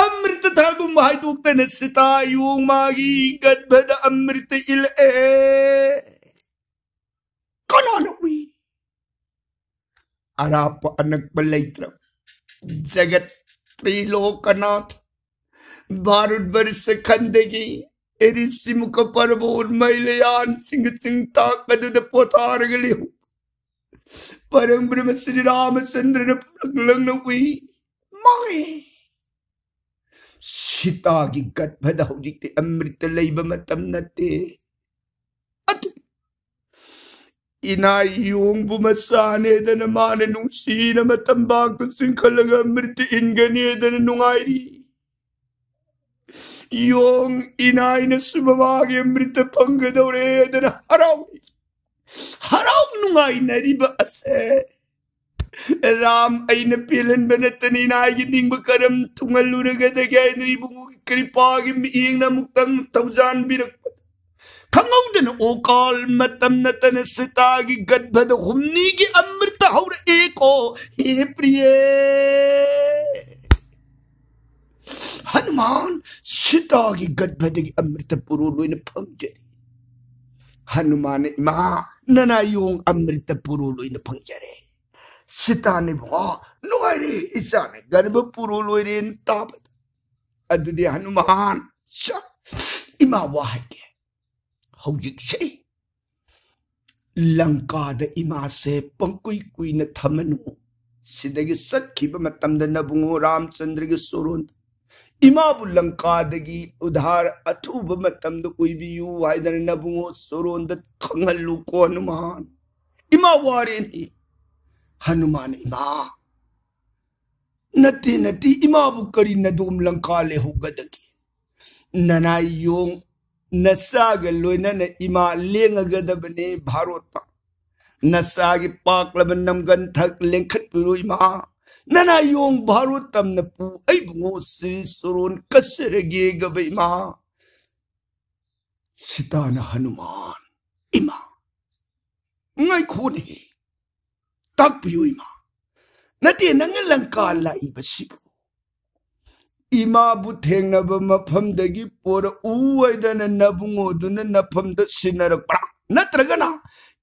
ꯑꯃ꯭ꯔꯤꯇ ꯊꯥꯒꯨꯝꯕ ꯍꯥꯏꯗꯣꯛꯇꯅ ꯁꯤꯇꯥ ꯌꯣꯡ ꯃꯥꯒꯤ ꯒꯔꯚꯗ ꯑꯃ꯭ꯔꯤꯇ ꯏꯜꯂꯛꯑꯦ꯫ ꯀꯅꯥꯅ ꯎꯏ? ꯑꯔꯥꯞꯄ ꯑꯅꯛꯄ ꯂꯩꯇ꯭ꯔꯕ ꯖꯒꯠ ꯇ꯭ꯔꯤꯂꯣꯀꯅꯥꯊ, ꯚꯥꯔꯠ ꯕꯔꯁ ꯈꯟꯗꯒꯤ ꯔꯤꯁꯤꯃꯨꯈ ꯄꯔꯕꯣꯠ ꯃꯩꯂꯩꯌꯥꯟꯁꯤꯡꯒꯤ ꯆꯤꯡꯇꯥꯛ ꯑꯗꯨꯗ ꯄꯣꯊꯥꯔꯒ ꯂꯩꯍꯧ ꯄꯔꯝ ꯕ꯭ꯔꯍ꯭ꯃ ꯁ꯭ꯔꯤ ꯔꯥꯃꯆꯟꯗ꯭ꯔꯅ ꯄꯨꯔꯛꯂꯪꯅ ꯎꯏ꯫ ꯃꯥꯡꯉꯦ꯫ ꯁꯤꯇꯥꯒꯤ ꯒꯠꯚꯗ ꯍꯧꯖꯤꯛꯇꯤ ꯑꯃ꯭ꯔꯤꯇ ꯂꯩꯕ ꯃꯇꯝ ꯅꯠꯇꯦ꯫ ꯑꯗꯨ ꯏꯅꯥꯏ ꯌꯣꯡꯕꯨ ꯃꯆꯥꯅꯦꯗꯅ ꯃꯥꯅ ꯅꯨꯡꯁꯤꯅ ꯃꯇꯝꯕꯥꯛꯇ ꯆꯤꯡꯈꯠꯂꯒ ꯑꯃ꯭ꯔꯤꯇ ꯏꯟꯒꯅꯦꯗꯅ ꯅꯨꯡꯉꯥꯏꯔꯤ꯫ ꯌꯣꯡ ꯏꯅꯥꯏꯅꯁꯨ ꯃꯃꯥꯒꯤ ꯑꯃ꯭ꯔꯤꯇ ꯐꯪꯒꯗꯧꯔꯦꯗꯅ ꯍꯔꯥꯎꯔꯤ꯫ ꯍꯔꯥꯎ ꯅꯨꯡꯉꯥꯏꯅꯔꯤꯕ ꯑꯁꯦ ꯔꯥꯝ ꯑꯩꯅ ꯄꯦꯜꯍꯟꯕ ꯅꯠꯇꯅ ꯏꯅꯥꯏꯒꯤ ꯅꯤꯡꯕ ꯀꯔꯝ ꯊꯨꯡꯍꯜꯂꯨꯔꯒꯗꯒꯦ ꯍꯥꯏꯗꯅ ꯏꯕꯨꯡꯉꯣꯒꯤ ꯀ꯭ꯔꯤꯄꯥꯒꯤ ꯃꯤꯠꯌꯦꯡꯅ ꯑꯃꯨꯛꯇꯪ ꯊꯧꯖꯥꯟꯕꯤꯔꯛꯄꯗ ꯈꯪꯍꯧꯗꯅ ꯑꯣꯀꯥꯜ ꯃꯇꯝ ꯅꯠꯇꯅ ꯁꯤꯇꯥꯒꯤ ꯒꯠꯚꯗ ꯍꯨꯝꯅꯤꯒꯤ ꯑꯃ꯭ꯔꯤꯇ ꯍꯧꯔꯛꯑꯦꯀꯣ꯫ ꯍꯦ ꯄ꯭ꯔꯤꯌꯦ, ꯍꯅꯨꯃꯥꯟ, ꯁꯤꯇꯥꯒꯤ ꯒꯠꯚꯗꯒꯤ ꯑꯃ꯭ꯔꯤꯇ ꯄꯨꯔꯣ ꯂꯣꯏꯅ ꯐꯪꯖꯔꯦ꯫ ꯍꯅꯨꯃꯥꯟꯅ, ꯏꯃꯥ, ꯅꯅꯥꯌꯣꯡ ꯑꯃ꯭ꯔꯤꯇ ꯄꯨꯔꯣ ꯂꯣꯏꯅ ꯐꯪꯖꯔꯦ꯫ ꯁꯤꯇꯥꯅ, ꯏꯕꯨꯡꯉꯣ, ꯅꯨꯡꯉꯥꯏꯔꯦ, ꯏꯆꯥꯅ ꯒꯔꯚ ꯄꯨꯔꯣ ꯂꯣꯏꯔꯦꯅ ꯇꯥꯕꯗ꯫ ꯑꯗꯨꯗꯤ ꯍꯅꯨꯃꯥꯟ, ꯁ-, ꯏꯃꯥ ꯋꯥ ꯍꯥꯏꯒꯦ꯫ ꯍꯧꯖꯤꯛꯁꯦ ꯂꯪꯀꯥꯗ ꯏꯃꯥꯁꯦ ꯄꯪꯀꯨꯏ ꯀꯨꯏꯅ ꯊꯝꯃꯅꯨ꯫ ꯁꯤꯗꯒꯤ ꯆꯠꯈꯤꯕ ꯃꯇꯝꯗ ꯅꯕꯨꯡꯉꯣ ꯔꯥꯝꯆꯟꯗ꯭ꯔꯒꯤ ꯁꯣꯔꯣꯟꯗ ꯏꯃꯥꯕꯨ ꯂꯪꯀꯥꯗꯒꯤ ꯎꯙꯥꯔ ꯑꯊꯨꯕ ꯃꯇꯝꯗ ꯑꯣꯏꯕꯤꯌꯨ ꯍꯥꯏꯗꯅ ꯅꯕꯨꯡꯉꯣ ꯁꯣꯔꯣꯟꯗ ꯈꯪꯍꯜꯂꯨꯀꯣ ꯍꯅꯨꯃꯥꯟ꯫ ꯏꯃꯥ ꯋꯥꯔꯦꯅꯦ꯫ ꯍꯅꯨꯃꯥꯟ, ꯏꯃꯥ, ꯅꯠꯇꯦ, ꯅꯠꯇꯦ, ꯏꯃꯥꯕꯨ ꯀꯔꯤ ꯅꯗꯣꯝ ꯂꯪꯀꯥ ꯂꯩꯍꯧꯒꯗꯒꯦ? ꯅꯅꯥꯏ ꯌꯣꯡ ꯅꯆꯥꯒ ꯂꯣꯏꯅꯅ ꯏꯃꯥ ꯂꯦꯡꯉꯒꯗꯕꯅꯦ ꯚꯥꯔꯣꯠꯇ꯫ ꯅꯆꯥꯒꯤ ꯄꯥꯛꯂꯕ ꯅꯝꯒꯟ ꯊꯛ ꯂꯦꯡꯈꯠꯄꯤꯔꯣ ꯏꯃꯥ꯫ ꯅꯅꯥꯏ ꯌꯣꯡ ꯚꯥꯔꯣꯠ ꯇꯝꯅ ꯄꯨ ꯑꯩꯕꯨꯡꯉꯣ ꯁ꯭ꯔꯤ ꯁꯣꯔꯣꯟ ꯀꯠꯆꯔꯒꯦꯒꯕ ꯏꯃꯥ꯫ ꯁꯤꯇꯥꯅ ꯍꯅꯨꯃꯥꯟ, ꯏꯃꯥ, ꯉꯥꯏꯈꯣꯅꯦ, ꯇꯥꯛꯄꯤꯌꯨ ꯏꯃꯥ꯫ ꯅꯠꯇꯦ, ꯅꯪꯅ ꯂꯪꯀꯥ ꯂꯥꯛꯏꯕꯁꯤꯕꯨ ꯏꯃꯥꯕꯨ ꯊꯦꯡꯅꯕ ꯃꯐꯝꯗꯒꯤ ꯄꯣꯔꯛꯎ ꯍꯥꯏꯗꯅ ꯅꯕꯨꯡꯉꯣꯗꯨꯅ ꯅꯐꯝꯗ ꯁꯤꯟꯅꯔꯛꯄ꯭ꯔꯥ? ꯅꯠꯇ꯭ꯔꯒꯅ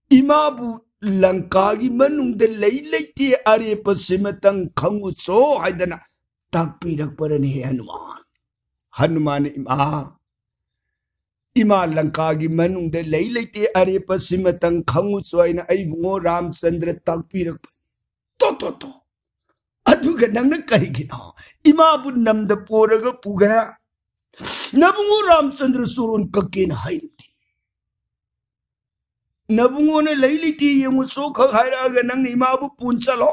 ꯏꯃꯥꯕꯨ ꯂꯪꯀꯥꯒꯤ ꯃꯅꯨꯡꯗ ꯂꯩ ꯂꯩꯇꯦ ꯑꯔꯦꯞꯄ ꯁꯤꯃꯇꯪ ꯈꯪꯉꯨꯆꯣ ꯍꯥꯏꯗꯅ ꯇꯥꯛꯄꯤꯔꯛꯄꯔꯅꯦ ꯍꯦ ꯍꯅꯨꯃꯥꯟ꯫ ꯍꯅꯨꯃꯥꯟꯅ, "ꯏꯃꯥ, ꯏꯃꯥ ꯂꯪꯀꯥꯒꯤ ꯃꯅꯨꯡꯗ ꯂꯩ ꯂꯩꯇꯦ ꯑꯔꯦꯞꯄ ꯁꯤꯃꯇꯪ ꯈꯪꯉꯨꯆꯣ ꯍꯥꯏꯅ ꯑꯩꯕꯨꯡꯉꯣ ꯔꯥꯝꯆꯟꯗ꯭ꯔ ꯇꯥꯛꯄꯤꯔꯛꯄꯅꯤ꯫ ꯇꯣ, ꯇꯣ, ꯇꯣ꯫ ꯑꯗꯨꯒ ꯅꯪꯅ ꯀꯔꯤꯒꯤꯅꯣ ꯏꯃꯥꯕꯨ ꯅꯝꯗ ꯄꯣꯔꯒ ꯄꯨꯒꯦ? ꯅꯕꯨꯡꯉꯣ ꯔꯥꯝꯆꯟꯗ꯭ꯔ ꯆꯣꯔꯣꯟ ꯀꯛꯀꯦꯅ ꯍꯥꯏꯔꯨꯗꯦ꯫ ꯅꯕꯨꯡꯉꯣꯅ ꯂꯩ ꯂꯩꯇꯦ ꯌꯦꯡꯉꯨꯆꯣ ꯈꯛ ꯍꯥꯏꯔꯛꯑꯒ ꯅꯪꯅ ꯏꯃꯥꯕꯨ ꯄꯨꯟ ꯆꯠꯂꯣ꯫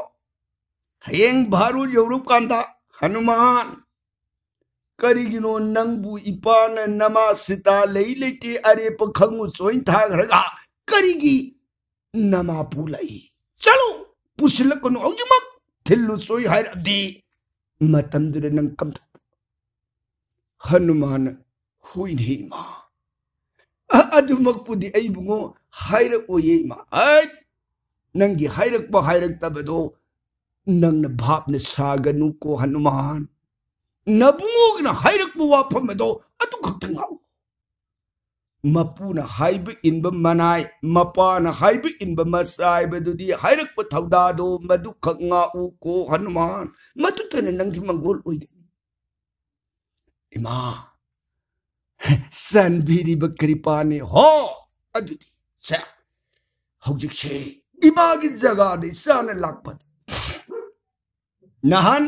ꯍꯌꯦꯡ ꯚꯥꯔꯨꯠ ꯌꯧꯔꯨꯞ ꯀꯥꯟꯗ ꯍꯅꯨꯃꯥꯟ, ꯀꯔꯤꯒꯤꯅꯣ ꯅꯪꯕꯨ ꯏꯄꯥꯅ ꯅꯃꯥ ꯁꯤꯇꯥ ꯂꯩ ꯂꯩꯇꯦ ꯑꯔꯦꯞꯄ ꯈꯪꯉꯨꯆꯣꯏ ꯊꯥꯈ꯭ꯔꯒ ꯀꯔꯤꯒꯤ ꯅꯃꯥ ꯄꯨꯂꯛꯏ? ꯆꯠꯂꯨ, ꯄꯨꯁꯤꯜꯂꯛꯀꯅꯨ, ꯍꯧꯖꯤꯛꯃꯛ ꯊꯤꯜꯂꯨꯆꯣꯏ ꯍꯥꯏꯔꯛꯑꯗꯤ ꯃꯇꯝꯗꯨꯗ ꯅꯪ ꯀꯝꯗꯧꯕ?" ꯍꯅꯨꯃꯥꯟꯅ, "ꯍꯣꯏꯅꯦ ꯏꯃꯥ, ꯑ-, ꯑꯗꯨꯃꯛꯄꯨꯗꯤ ꯑꯩꯕꯨꯉꯣ ꯍꯥꯏꯔꯛꯑꯣꯏꯌꯦ ꯏꯃꯥ꯫ ꯑꯩ, ꯅꯪꯒꯤ ꯍꯥꯏꯔꯛꯄ ꯍꯥꯏꯔꯛꯇꯕꯗꯣ ꯅꯪꯅ ꯚꯥꯞꯅ ꯁꯥꯒꯅꯨꯀꯣ ꯍꯅꯨꯃꯥꯟ꯫ ꯅꯕꯨꯡꯉꯣꯒꯤꯅ ꯍꯥꯏꯔꯛꯄ ꯋꯥꯐꯝ ꯑꯗꯣ ꯑꯗꯨ ꯈꯛꯇ ꯉꯥꯛꯎ꯫ ꯃꯄꯨꯅ ꯍꯥꯏꯕ ꯏꯟꯕ ꯃꯅꯥꯏ, ꯃꯄꯥꯅ ꯍꯥꯏꯕ ꯏꯟꯕ ꯃꯆꯥ ꯍꯥꯏꯕꯗꯨꯗꯤ ꯍꯥꯏꯔꯛꯄ ꯊꯧꯗꯥꯗꯣ ꯃꯗꯨꯈꯛ ꯉꯥꯛꯎꯀꯣ ꯍꯅꯨꯃꯥꯟ꯫ ꯃꯗꯨꯇꯅ ꯅꯪꯒꯤ ꯃꯪꯒꯣꯜ ꯑꯣꯏꯒꯅꯤ꯫ ꯏꯃꯥ, ꯆꯥꯟꯕꯤꯔꯤꯕ ꯀ꯭ꯔꯤꯄꯥꯅꯤ ꯍꯣ꯫ ꯑꯗꯨꯗꯤ ꯁꯦ, ꯍꯧꯖꯤꯛꯁꯦ ꯏꯃꯥꯒꯤ ꯖꯒꯥꯗ ꯏꯆꯥꯅ ꯂꯥꯛꯄꯗ ꯅꯍꯥꯟ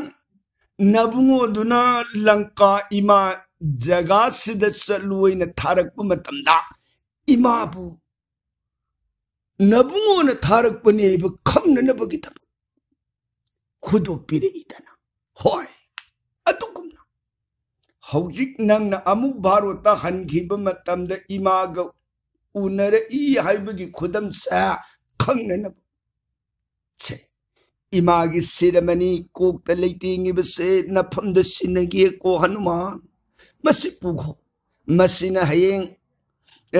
ꯅꯕꯨꯡꯉꯣꯗꯨꯅ ꯂꯪꯀꯥ ꯏꯃꯥ ꯖꯒꯥꯁꯤꯗ ꯆꯠꯂꯨ ꯍꯥꯏꯅ ꯊꯥꯔꯛꯄ ꯃꯇꯝꯗ ꯏꯃꯥꯕꯨ ꯅꯕꯨꯡꯉꯣꯅ ꯊꯥꯔꯛꯄꯅꯤ ꯍꯥꯏꯕ ꯈꯪꯅꯅꯕꯒꯤꯗꯃꯛ ꯈꯨꯗꯣ ꯄꯤꯔꯛꯏꯗꯅ꯫ ꯍꯣꯏ, ꯑꯗꯨꯒꯨꯝꯅ ꯍꯧꯖꯤꯛ ꯅꯪꯅ ꯑꯃꯨꯛ ꯚꯥꯔꯣꯠꯇ ꯍꯟꯈꯤꯕ ꯃꯇꯝꯗ ꯏꯃꯥꯒ ꯎꯅꯔꯛꯏ ꯍꯥꯏꯕꯒꯤ ꯈꯨꯗꯝꯁꯦ ꯈꯪꯅꯅꯕ꯫ ꯁꯦ, ꯏꯃꯥꯒꯤ ꯁꯤꯔꯃꯅꯤ ꯀꯣꯛꯇ ꯂꯩꯇꯦꯡꯉꯤꯕꯁꯦ ꯅꯐꯝꯗ ꯁꯤꯟꯅꯒꯦꯀꯣ ꯍꯅꯨꯃꯥꯟ꯫ ꯃꯁꯤ ꯄꯨꯈꯣ꯫ ꯃꯁꯤꯅ ꯍꯌꯦꯡ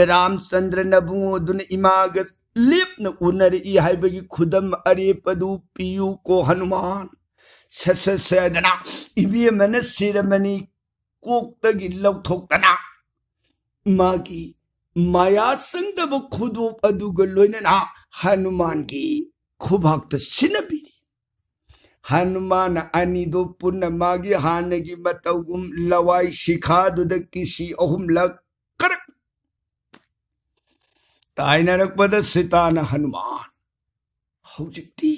ꯔꯥꯝꯆꯟꯗ꯭ꯔ ꯅꯕꯨꯡꯉꯣꯗꯨꯅ ꯏꯃꯥꯒ ꯂꯦꯞꯅ ꯎꯅꯔꯛꯏ ꯍꯥꯏꯕꯒꯤ ꯈꯨꯗꯝ ꯑꯔꯦꯞꯄꯗꯨ ꯄꯤꯌꯨꯀꯣ ꯍꯅꯨꯃꯥꯟ꯫ ꯁꯠ ꯁꯠ ꯁꯦꯗꯅ ꯏꯕꯦꯝꯃꯅ ꯁꯤꯔꯃꯅꯤ ꯀꯣꯛꯇꯒꯤ ꯂꯧꯊꯣꯛꯇꯅ ꯃꯥꯒꯤ ꯃꯌꯥ ꯆꯪꯗꯕ ꯈꯨꯗꯣꯞ ꯑꯗꯨꯒ ꯂꯣꯏꯅꯅ ꯍꯅꯨꯃꯥꯟꯒꯤ ꯈꯨꯕꯥꯛꯇ ꯁꯤꯟꯅꯕꯤꯔꯤ꯫ ꯍꯅꯨꯃꯥꯟ ꯑꯅꯤꯗꯣ ꯄꯨꯟꯅ ꯃꯥꯒꯤ ꯍꯥꯟꯅꯒꯤ ꯃꯇꯧꯒꯨꯝ ꯂꯋꯥꯏ ꯁꯤꯈꯥꯗꯨꯗ ꯀꯤꯁꯤ ꯑꯍꯨꯝꯂꯛ ꯀꯔꯛ ꯇꯥꯏꯅꯔꯛꯄꯗ ꯁꯤꯇꯥꯅ ꯍꯅꯨꯃꯥꯟ, ꯍꯧꯖꯤꯛꯇꯤ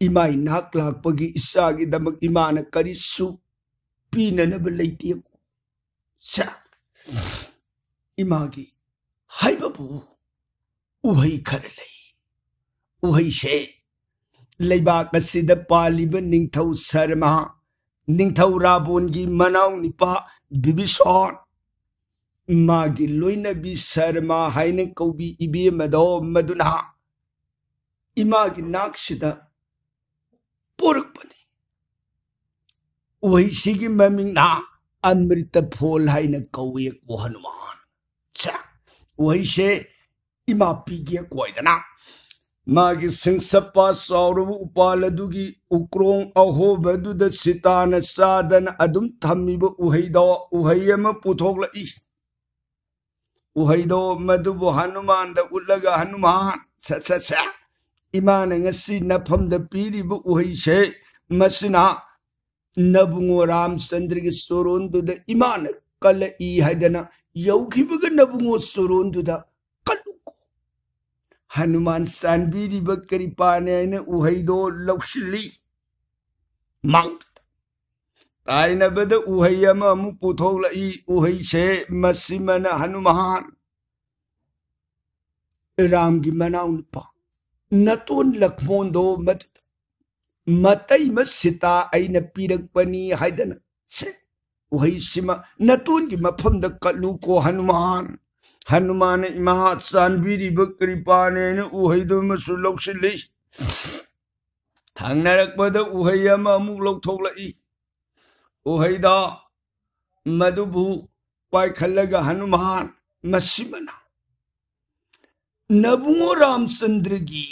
ꯏꯃꯥ ꯏꯅꯥꯛ ꯂꯥꯛꯄꯒꯤ ꯏꯆꯥꯒꯤꯗꯃꯛ ꯏꯃꯥꯅ ꯀꯔꯤꯁꯨ ꯄꯤꯅꯅꯕ ꯂꯩꯇꯦꯀꯣ꯫ ꯁꯦ, ꯏꯃꯥꯒꯤ ꯍꯥꯏꯕꯕꯨ ꯎꯍꯩ ꯈꯔ ꯂꯩ꯫ ꯎꯍꯩꯁꯦ ꯂꯩꯕꯥꯛ ꯑꯁꯤꯗ ꯄꯥꯜꯂꯤꯕ ꯅꯤꯡꯊꯧ ꯁꯔꯃ, ꯅꯤꯡꯊꯧ ꯔꯥꯕꯣꯟꯒꯤ ꯃꯅꯥꯎ ꯅꯨꯄꯥ ꯕꯤꯕꯤꯁꯣꯟ, ꯃꯥꯒꯤ ꯂꯣꯏꯅꯕꯤ ꯁꯔꯃ ꯍꯥꯏꯅ ꯀꯧꯕꯤ ꯏꯕꯦꯝꯃꯗꯣ, ꯃꯗꯨꯅ ꯏꯃꯥꯒꯤ ꯅꯥꯛꯁꯤꯗ ꯄꯣꯔꯛꯄꯅꯤ꯫ ꯎꯍꯩꯁꯤꯒꯤ ꯃꯃꯤꯡꯅ ꯑꯃ꯭ꯔꯤꯇ ꯐꯣꯜ ꯍꯥꯏꯅ ꯀꯧꯏ꯫ ꯀꯣ ꯍꯅꯨꯃꯥꯟ, ꯁꯦ, ꯎꯍꯩꯁꯦ ꯏꯃꯥ ꯄꯤꯒꯦ ꯀꯣꯏꯗꯅ ꯃꯥꯒꯤ ꯁꯤꯡꯁꯞꯄ ꯆꯥꯎꯔꯕ ꯎꯄꯥꯜ ꯑꯗꯨꯒꯤ ꯎꯀ꯭ꯔꯣꯡ ꯑꯍꯣꯕꯗꯨꯗ ꯁꯤꯇꯥꯅ ꯆꯥꯗꯅ ꯑꯗꯨꯝ ꯊꯝꯃꯤꯕ ꯎꯍꯩꯗꯣ, ꯎꯍꯩ ꯑꯃ ꯄꯨꯊꯣꯛꯂꯛꯏ꯫ ꯎꯍꯩꯗꯣ ꯃꯗꯨꯕꯨ ꯍꯅꯨꯃꯥꯟꯗ ꯎꯠꯂꯒ, "ꯍꯅꯨꯃꯥꯟ, ꯁꯦ, ꯁꯦ, ꯁꯦ, ꯏꯃꯥꯅ ꯉꯁꯤ ꯅꯐꯝꯗ ꯄꯤꯔꯤꯕ ꯎꯍꯩꯁꯦ, ꯃꯁꯤꯅ ꯅꯕꯨꯡꯉꯣ ꯔꯥꯝꯆꯟꯗ꯭ꯔꯒꯤ ꯆꯣꯔꯣꯟꯗꯨꯗ ꯏꯃꯥꯅ ꯀꯜꯂꯛꯏ ꯍꯥꯏꯗꯅ ꯌꯧꯈꯤꯕꯒ ꯅꯕꯨꯡꯉꯣ ꯆꯣꯔꯣꯟꯗꯨꯗ ꯀꯜꯂꯨꯀꯣ꯫" ꯍꯅꯨꯃꯥꯟ ꯆꯥꯟꯕꯤꯔꯤꯕ ꯀ꯭ꯔꯤꯄꯥꯅꯦ ꯍꯥꯏꯅ ꯎꯍꯩꯗꯣ ꯂꯧꯁꯤꯜꯂꯤ꯫ ꯃꯥꯡꯗꯨꯗ ꯇꯥꯏꯅꯕꯗ ꯎꯍꯩ ꯑꯃ ꯑꯃꯨꯛ ꯄꯨꯊꯣꯛꯂꯛꯏ꯫ ꯎꯍꯩꯁꯦ ꯃꯁꯤꯃꯅ ꯍꯅꯨꯃꯥꯟ, ꯔꯥꯝꯒꯤ ꯃꯅꯥꯎꯅꯨꯄꯥ, ꯅꯇꯣꯟ ꯂꯛꯃꯣꯟꯗꯣ ꯃꯗꯨꯗ ꯃꯇꯩꯃ ꯁꯤꯇꯥ ꯑꯩꯅ ꯄꯤꯔꯛꯄꯅꯤ ꯍꯥꯏꯗꯅ, ꯁꯦ, ꯎꯍꯩꯁꯤꯃ ꯅꯇꯣꯟꯒꯤ ꯃꯐꯝꯗ ꯀꯠꯂꯨꯀꯣ ꯍꯅꯨꯃꯥꯟ꯫ ꯍꯅꯨꯃꯥꯟꯅ ꯏꯃꯥ ꯆꯥꯟꯕꯤꯔꯤꯕ ꯀ꯭ꯔꯤꯄꯥꯅꯦꯅ ꯎꯍꯩꯗꯨꯃꯁꯨ ꯂꯧꯁꯤꯜꯂꯤ꯫ ꯊꯪꯅꯔꯛꯄꯗ ꯎꯍꯩ ꯑꯃ ꯑꯃꯨꯛ ꯂꯧꯊꯣꯛꯂꯛꯏ꯫ ꯎꯍꯩꯗ ꯃꯗꯨꯕꯨ ꯄꯥꯏꯈꯠꯂꯒ ꯍꯅꯨꯃꯥꯟ, ꯃꯁꯤꯃꯅ ꯅꯕꯨꯡꯉꯣ ꯔꯥꯝꯆꯟꯗ꯭ꯔꯒꯤ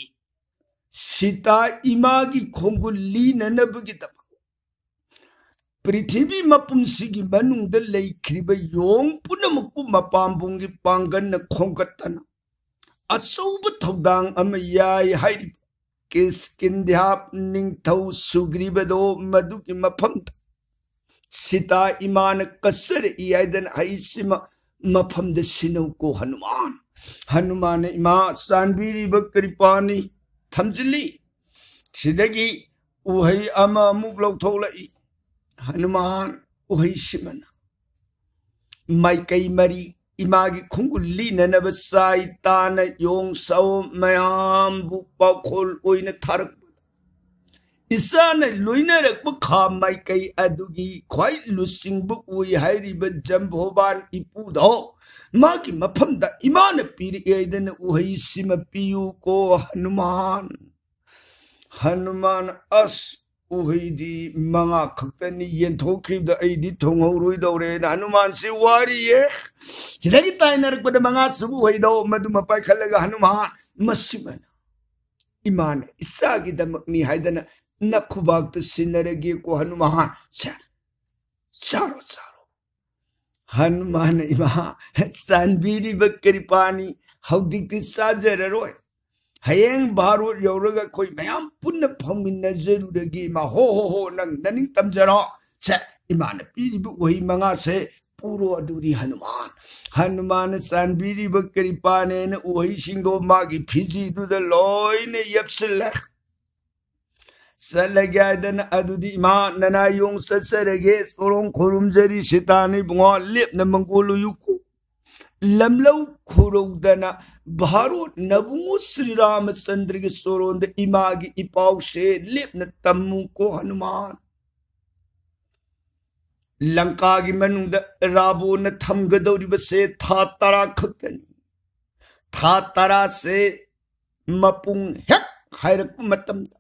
ꯁꯤꯇꯥ ꯏꯃꯥꯒꯤ ꯈꯣꯡꯒꯨꯜ ꯂꯤꯅꯅꯕꯒꯤꯗꯃꯛ ꯄ꯭ꯔꯤꯊꯤꯕꯤ ꯃꯄꯨꯝꯁꯤꯒꯤ ꯃꯅꯨꯡꯗ ꯂꯩꯈ꯭ꯔꯤꯕ ꯌꯣꯡ ꯄꯨꯝꯅꯃꯛꯄꯨ ꯃꯄꯥꯝꯕꯣꯝꯒꯤ ꯄꯥꯡꯒꯜꯅ ꯈꯣꯝꯒꯠꯇꯅ ꯑꯆꯧꯕ ꯊꯧꯗꯥꯡ ꯑꯃ ꯌꯥꯏ ꯍꯥꯏꯔꯤꯕ ꯀꯤꯁꯀꯤꯟꯙ꯭ꯌꯥ ꯅꯤꯡꯊꯧ ꯁꯨꯒ꯭ꯔꯤꯕꯗꯣ ꯃꯗꯨꯒꯤ ꯃꯐꯝꯗ ꯁꯤꯇꯥ ꯏꯃꯥꯅ ꯀꯠꯆꯔꯛꯏ ꯍꯥꯏꯗꯅ ꯑꯩꯁꯤꯃ ꯃꯐꯝꯗ ꯁꯤꯟꯅꯧꯀꯣ ꯍꯅꯨꯃꯥꯟ꯫ ꯍꯅꯨꯃꯥꯟꯅ ꯏꯃꯥ ꯆꯥꯟꯕꯤꯔꯤꯕ ꯀ꯭ꯔꯤꯄꯥꯅꯤ ꯊꯝꯖꯤꯜꯂꯤ꯫ ꯁꯤꯗꯒꯤ ꯎꯍꯩ ꯑꯃ ꯑꯃꯨꯛ ꯂꯧꯊꯣꯛꯂꯛꯏ꯫ ꯍꯅꯨꯃꯥꯟ ꯎꯍꯩꯁꯤꯃꯅ ꯃꯥꯏꯀꯩ ꯃꯔꯤ ꯏꯃꯥꯒꯤ ꯈꯣꯡꯒꯨꯜ ꯂꯤꯅꯅꯕ ꯆꯥꯏ ꯇꯥꯅ ꯌꯣꯡ ꯁꯥꯑꯣ ꯃꯌꯥꯝꯕꯨ ꯄꯥꯎꯈꯣꯜ ꯑꯣꯏꯅ ꯊꯥꯔꯛꯄꯗ, ꯏꯆꯥꯅ ꯂꯣꯏꯅꯔꯛꯄ ꯈꯥ ꯃꯥꯏꯀꯩ ꯑꯗꯨꯒꯤ ꯈ꯭ꯋꯥꯏ ꯂꯨꯆꯤꯡꯕ ꯑꯣꯏ ꯍꯥꯏꯔꯤꯕ ꯖꯝꯕꯣꯕꯥꯟ ꯏꯄꯨꯗꯣ ꯃꯥꯒꯤ ꯃꯐꯝꯗ ꯏꯃꯥꯅ ꯄꯤꯔꯛꯑꯦ ꯍꯥꯏꯗꯅ ꯎꯍꯩꯁꯤꯃ ꯄꯤꯌꯨꯀꯣ ꯍꯅꯨꯃꯥꯟ꯫ ꯍꯅꯨꯃꯥꯟ, ꯑꯁ, ꯎꯍꯩꯗꯤ ꯃꯉꯥ ꯈꯛꯇꯅꯤ, ꯌꯦꯟꯊꯣꯛꯈꯤꯕꯗ ꯑꯩꯗꯤ ꯊꯣꯡꯍꯧꯔꯣꯏꯗꯧꯔꯦꯅ ꯍꯅꯨꯃꯥꯟꯁꯤ ꯋꯥꯔꯤꯌꯦ꯫ ꯁꯤꯗꯒꯤ ꯇꯥꯏꯅꯔꯛꯄꯗ ꯃꯉꯥ ꯁꯨꯕ ꯎꯍꯩꯗꯣ ꯃꯗꯨꯃ ꯄꯥꯏꯈꯠꯂꯒ ꯍꯅꯨꯃꯥꯟ, ꯃꯁꯤꯃꯅ ꯏꯃꯥꯅ ꯏꯆꯥꯒꯤꯗꯃꯛꯅꯤ ꯍꯥꯏꯗꯅ ꯅꯈꯨꯕꯥꯛꯇ ꯁꯤꯟꯅꯔꯒꯦꯀꯣ ꯍꯅꯨꯃꯥꯟ꯫ ꯁꯦ, ꯆꯥꯔꯣ, ꯆꯥꯔꯣ꯫ ꯍꯅꯨꯃꯥꯟꯅ, ꯏꯃꯥ, ꯆꯥꯟꯕꯤꯔꯤꯕ ꯀ꯭ꯔꯤꯄꯥꯅꯤ, ꯍꯧꯖꯤꯛꯇꯤ ꯆꯥꯖꯔꯔꯣꯏ꯫ ꯍꯌꯦꯡ ꯚꯥꯔꯣꯠ ꯌꯧꯔꯒ ꯑꯩꯈꯣꯏ ꯃꯌꯥꯝ ꯄꯨꯟꯅ ꯐꯪꯃꯤꯟꯅꯖꯔꯨꯔꯒꯦ, ꯏꯃꯥ꯫ ꯍꯣ, ꯍꯣ, ꯍꯣ, ꯅꯪ ꯅꯅꯤꯡ ꯇꯝꯖꯔꯣ꯫ ꯁꯦ, ꯏꯃꯥꯅ ꯄꯤꯔꯤꯕ ꯎꯍꯩ ꯃꯉꯥꯁꯦ ꯄꯨꯔꯣ ꯑꯗꯨꯗꯤ ꯍꯅꯨꯃꯥꯟ꯫ ꯍꯅꯨꯃꯥꯟꯅ ꯆꯥꯟꯕꯤꯔꯤꯕ ꯀ꯭ꯔꯤꯄꯥꯅꯦꯅ ꯎꯍꯩꯁꯤꯡꯗꯣ ꯃꯥꯒꯤ ꯐꯤꯖꯤꯗꯨꯗ ꯂꯣꯏꯅ ꯌꯦꯞꯁꯤꯜꯂꯦ꯫ ꯆꯠꯂꯒꯦ ꯍꯥꯏꯗꯅ ꯑꯗꯨꯗꯤ ꯏꯃꯥ ꯅꯅꯥꯏ ꯌꯣꯡ ꯆꯠꯆꯔꯒꯦ, ꯆꯣꯔꯣꯡ ꯈꯨꯔꯨꯝꯖꯔꯤ ꯁꯤꯇꯥꯅ ꯏꯕꯨꯡꯉꯣ, ꯂꯦꯞꯅ ꯃꯪꯒꯣꯜ ꯎꯌꯨꯀꯣ꯫ ꯂꯝꯂꯧ ꯈꯨꯔꯧꯗꯅ ꯚꯥꯔꯣꯠ ꯅꯕꯨꯡꯉꯣ ꯁ꯭ꯔꯤ ꯔꯥꯃꯆꯟꯗ꯭ꯔꯒꯤ ꯆꯣꯔꯣꯟꯗ ꯏꯃꯥꯒꯤ ꯏꯄꯥꯎꯁꯦ ꯂꯦꯞꯅ ꯇꯝꯃꯨꯀꯣ ꯍꯅꯨꯃꯥꯟ꯫ ꯂꯪꯀꯥꯒꯤ ꯃꯅꯨꯡꯗ ꯔꯥꯕꯣꯟꯅ ꯊꯝꯒꯗꯧꯔꯤꯕꯁꯦ ꯊꯥ ꯇꯔꯥ ꯈꯛꯇꯅꯤ꯫ ꯊꯥ ꯇꯔꯥꯁꯦ ꯃꯄꯨꯡ ꯍꯦꯛ ꯍꯥꯏꯔꯛꯄ ꯃꯇꯝꯗ,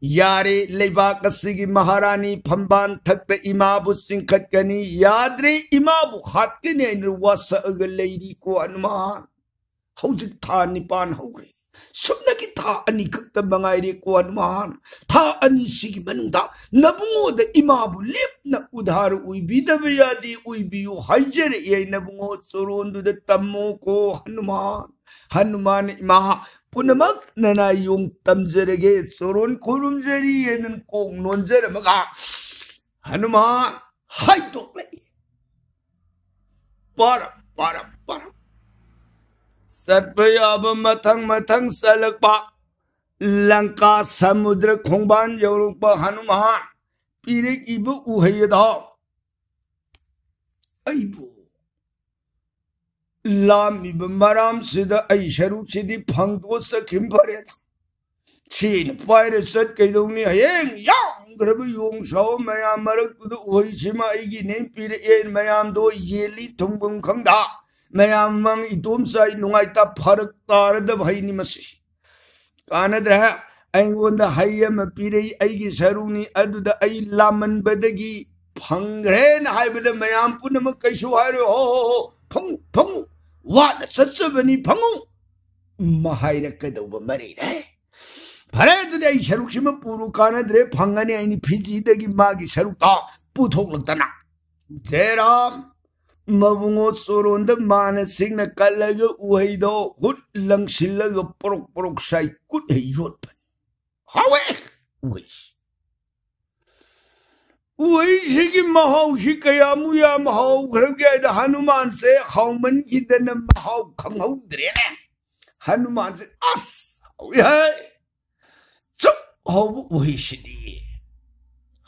ꯌꯥꯔꯦ, ꯂꯩꯕꯥꯛ ꯑꯁꯤꯒꯤ ꯃꯍꯥꯔꯥꯅꯤ ꯐꯝꯕꯥꯟ ꯊꯛꯇ ꯏꯃꯥꯕꯨ ꯆꯤꯡꯈꯠꯀꯅꯤ, ꯌꯥꯗ꯭ꯔꯦ, ꯏꯃꯥꯕꯨ ꯍꯥꯠꯀꯅꯤ ꯍꯥꯏꯅ ꯋꯥꯁꯛꯑꯒ ꯂꯩꯔꯤꯀꯣ ꯍꯅꯨꯃꯥꯟ꯫ ꯍꯧꯖꯤꯛ ꯊꯥ ꯅꯤꯄꯥꯟ ꯍꯧꯈ꯭ꯔꯦ꯫ ꯁꯨꯞꯅꯒꯤ ꯊꯥ ꯑꯅꯤ ꯈꯛꯇ ꯃꯉꯥꯏꯔꯦꯀꯣ ꯍꯅꯨꯃꯥꯟ꯫ ꯊꯥ ꯑꯅꯤꯁꯤꯒꯤ ꯃꯅꯨꯡꯗ ꯅꯕꯨꯡꯉꯣꯗ ꯏꯃꯥꯕꯨ ꯂꯦꯞꯅ ꯎꯙꯥꯔ ꯑꯣꯏꯕꯤꯗꯕ ꯌꯥꯗꯦ, ꯑꯣꯏꯕꯤꯌꯨ ꯍꯥꯏꯖꯔꯛꯑꯦ꯫ ꯅꯕꯨꯡꯉꯣ ꯆꯣꯔꯣꯟꯗꯨꯗ ꯇꯝꯃꯣꯀꯣ ꯍꯅꯨꯃꯥꯟ꯫ ꯍꯅꯨꯃꯥꯟ ꯏꯃꯥ ꯄꯨꯝꯅꯃꯛ ꯅꯅꯥꯏ ꯌꯣꯡ ꯇꯝꯖꯔꯒꯦ, ꯆꯣꯔꯣꯟ ꯈꯨꯔꯨꯝꯖꯔꯤ ꯍꯥꯏꯅ ꯀꯣꯛ ꯅꯣꯟꯖꯔꯝꯃꯒ ꯍꯅꯨꯃꯥꯟ ꯍꯥꯏꯗꯣꯛꯂꯛꯏ꯫ ꯄꯔꯞ ꯄꯔꯞ ꯄꯔꯞ ꯆꯠꯄ ꯌꯥꯕ ꯃꯊꯪ ꯃꯊꯪ ꯆꯠꯂꯛꯄ, ꯂꯪꯀꯥ ꯁꯃꯨꯗ꯭ꯔ ꯈꯣꯡꯕꯥꯟ ꯌꯧꯔꯛꯄ ꯍꯅꯨꯃꯥꯟ ꯄꯤꯔꯛꯏꯕ ꯎꯍꯩ ꯑꯗꯣ ꯑꯩꯕꯨ ꯂꯥꯝꯃꯤꯕ ꯃꯔꯥꯝꯁꯤꯗ ꯑꯩ ꯁꯔꯨꯛꯁꯤꯗꯤ ꯐꯪꯗꯣꯛꯑ ꯆꯠꯈꯤꯕ ꯐꯔꯦꯗ꯫ ꯁꯤꯅ ꯄꯥꯏꯔ ꯆꯠ ꯀꯩꯗꯧꯅꯤ? ꯍꯌꯦꯡ ꯌꯥꯝꯈ꯭ꯔꯕ ꯌꯣꯡ ꯁꯥꯎ ꯃꯌꯥꯝ ꯃꯔꯛꯇꯨꯗ ꯎꯍꯩꯁꯤꯃ ꯑꯩꯒꯤꯅꯦ ꯄꯤꯔꯛꯑꯦ꯫ ꯃꯌꯥꯝꯗꯣ ꯌꯦꯜꯂꯤ ꯊꯨꯡꯐꯝ ꯈꯪꯗ ꯃꯌꯥꯝ ꯃꯃꯥꯡ ꯏꯇꯣꯝ ꯆꯥꯏ, ꯅꯨꯡꯉꯥꯏꯇ ꯐꯔꯛ ꯇꯥꯔꯗꯕ ꯍꯩꯅꯤ ꯃꯁꯤ꯫ ꯀꯥꯟꯅꯗ꯭ꯔꯦ꯫ ꯑꯩꯉꯣꯟꯗ ꯍꯩ ꯑꯃ ꯄꯤꯔꯛꯏ, ꯑꯩꯒꯤ ꯁꯔꯨꯛꯅꯤ, ꯑꯗꯨꯗ ꯑꯩ ꯂꯥꯝꯃꯟꯕꯗꯒꯤ ꯐꯪꯈ꯭ꯔꯦꯅ ꯍꯥꯏꯕꯗ ꯃꯌꯥꯝ ꯄꯨꯝꯅꯃꯛ ꯀꯩꯁꯨ ꯍꯥꯏꯔꯣꯏ꯫ "ꯍꯣ ꯍꯣ ꯍꯣ, ꯐꯪꯉꯨ ꯐꯪꯉꯨ, ꯋꯥꯅ ꯆꯠꯆꯕꯅꯤ, ꯐꯪꯉꯨ" ꯃꯍꯥꯏꯔꯛꯀꯗꯧꯕ ꯃꯔꯩꯔꯦ꯫ "ꯐꯔꯦ, ꯑꯗꯨꯗꯤ ꯑꯩ ꯁꯔꯨꯛꯁꯤꯃ ꯄꯨꯔꯨ, ꯀꯥꯟꯅꯗ꯭ꯔꯦ, ꯐꯪꯉꯅꯤ, ꯑꯩꯅꯤ ꯐꯤꯖꯤꯗꯒꯤ ꯃꯥꯒꯤ ꯁꯔꯨꯛꯇ ꯄꯨꯊꯣꯛꯂꯛꯇꯅ"꯫ ꯖꯦꯔꯥꯝ ꯃꯕꯨꯡꯉꯣ ꯆꯣꯔꯣꯟꯗ ꯃꯥꯅ ꯁꯤꯡꯅ ꯀꯠꯂꯒ ꯎꯍꯩꯗꯣ ꯍꯨꯠ ꯂꯪꯁꯤꯜꯂꯒ ꯄꯣꯔꯣꯛ ꯄꯣꯔꯣꯛ ꯁꯥꯏ, ꯀꯨꯠ ꯍꯩ ꯌꯣꯠꯄꯅꯤ꯫ ꯍꯥꯎꯋꯦ ꯎꯍꯩꯁꯤ꯫ ꯎꯍꯩꯁꯤꯒꯤ ꯃꯍꯥꯎꯁꯤ ꯀꯌꯥꯃꯨꯛ ꯌꯥꯝ ꯍꯥꯎꯈ꯭ꯔꯒꯦ ꯍꯥꯏꯗ ꯍꯅꯨꯃꯥꯟꯁꯦ ꯍꯥꯎꯃꯟꯈꯤꯗꯅ ꯃꯍꯥꯎ ꯈꯪꯍꯧꯗ꯭ꯔꯦꯅꯦ꯫ ꯍꯅꯨꯃꯥꯟꯁꯦ, "ꯑꯁ, ꯍꯥꯎꯏ ꯍꯥꯏ, ꯁꯨꯛ ꯍꯥꯎꯕ ꯎꯍꯩꯁꯤꯗꯤ!"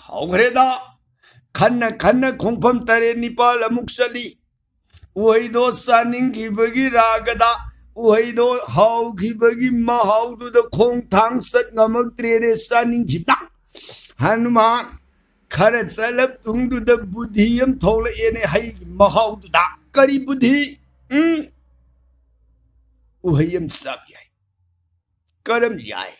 ꯍꯥꯎꯈ꯭ꯔꯦꯗ꯫ ꯈꯟꯅ ꯈꯟꯅ ꯈꯣꯡꯐꯝ ꯇꯔꯦꯠ ꯅꯤꯄꯥꯜ ꯑꯃꯨꯛ ꯆꯠꯂꯤ꯫ ꯎꯍꯩꯗꯣ ꯆꯥꯅꯤꯡꯈꯤꯕꯒꯤ ꯔꯥꯒꯗ, ꯎꯍꯩꯗꯣ ꯍꯥꯎꯈꯤꯕꯒꯤ ꯃꯍꯥꯎꯗꯨꯗ ꯈꯣꯡ ꯊꯥꯡ ꯆꯠ ꯉꯝꯃꯛꯇ꯭ꯔꯦꯅꯦ, ꯆꯥꯅꯤꯡꯈꯤꯕꯅ꯫ ꯍꯅꯨꯃꯥꯟ ꯈꯔ ꯆꯠꯂꯞ ꯇꯨꯡꯗꯨꯗ ꯕꯨꯙꯤ ꯑꯃ ꯊꯣꯛꯂꯛꯑꯦꯅꯦ, ꯍꯩꯒꯤ ꯃꯍꯥꯎꯗꯨꯗ꯫ ꯀꯔꯤ ꯕꯨꯙꯤ? ꯎꯝ, ꯎꯍꯩ ꯑꯃ ꯆꯥꯕ ꯌꯥꯏ꯫ ꯀꯔꯝ ꯌꯥꯏ?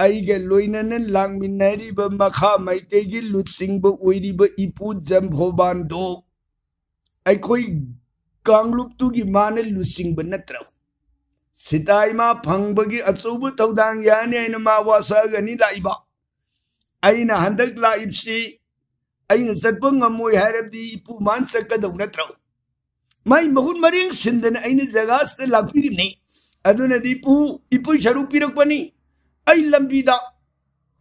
ꯑꯩꯒ ꯂꯣꯏꯅꯅ ꯂꯥꯛꯃꯤꯟꯅꯔꯤꯕ ꯃꯈꯥ ꯃꯥꯏꯀꯩꯒꯤ ꯂꯨꯆꯤꯡꯕ ꯑꯣꯏꯔꯤꯕ ꯏꯄꯨ ꯖꯝꯚꯣꯕꯥꯟꯗꯣ ꯑꯩꯈꯣꯏ ꯀꯥꯡꯂꯨꯞꯇꯨꯒꯤ ꯃꯥꯅ ꯂꯨꯆꯤꯡꯕ ꯅꯠꯇ꯭ꯔꯣ? ꯁꯤꯇꯥ ꯏꯃꯥ ꯐꯪꯕꯒꯤ ꯑꯆꯧꯕ ꯊꯧꯗꯥꯡ ꯌꯥꯅꯤ ꯍꯥꯏꯅ ꯃꯥ ꯋꯥꯁꯛꯑꯒꯅꯤ ꯂꯥꯛꯏꯕ꯫ ꯑꯩꯅ ꯍꯟꯗꯛ ꯂꯥꯛꯏꯕꯁꯤ ꯑꯩꯅ ꯆꯠꯄ ꯉꯝꯃꯣꯏ ꯍꯥꯏꯔꯕꯗꯤ ꯏꯄꯨ ꯃꯥꯅ ꯆꯠꯀꯗꯧ ꯅꯠꯇ꯭ꯔꯣ? ꯃꯥꯏ ꯃꯍꯨꯠ ꯃꯔꯦꯡ ꯁꯤꯟꯗꯅ ꯑꯩꯅ ꯖꯒꯥꯁꯤꯗ ꯂꯥꯛꯄꯤꯔꯤꯕꯅꯤ꯫ ꯑꯗꯨꯅꯗꯤ ꯏꯄꯨ, ꯏꯄꯨ ꯁꯔꯨꯛ ꯄꯤꯔꯛꯄꯅꯤ꯫ ꯑꯩ ꯂꯝꯕꯤꯗ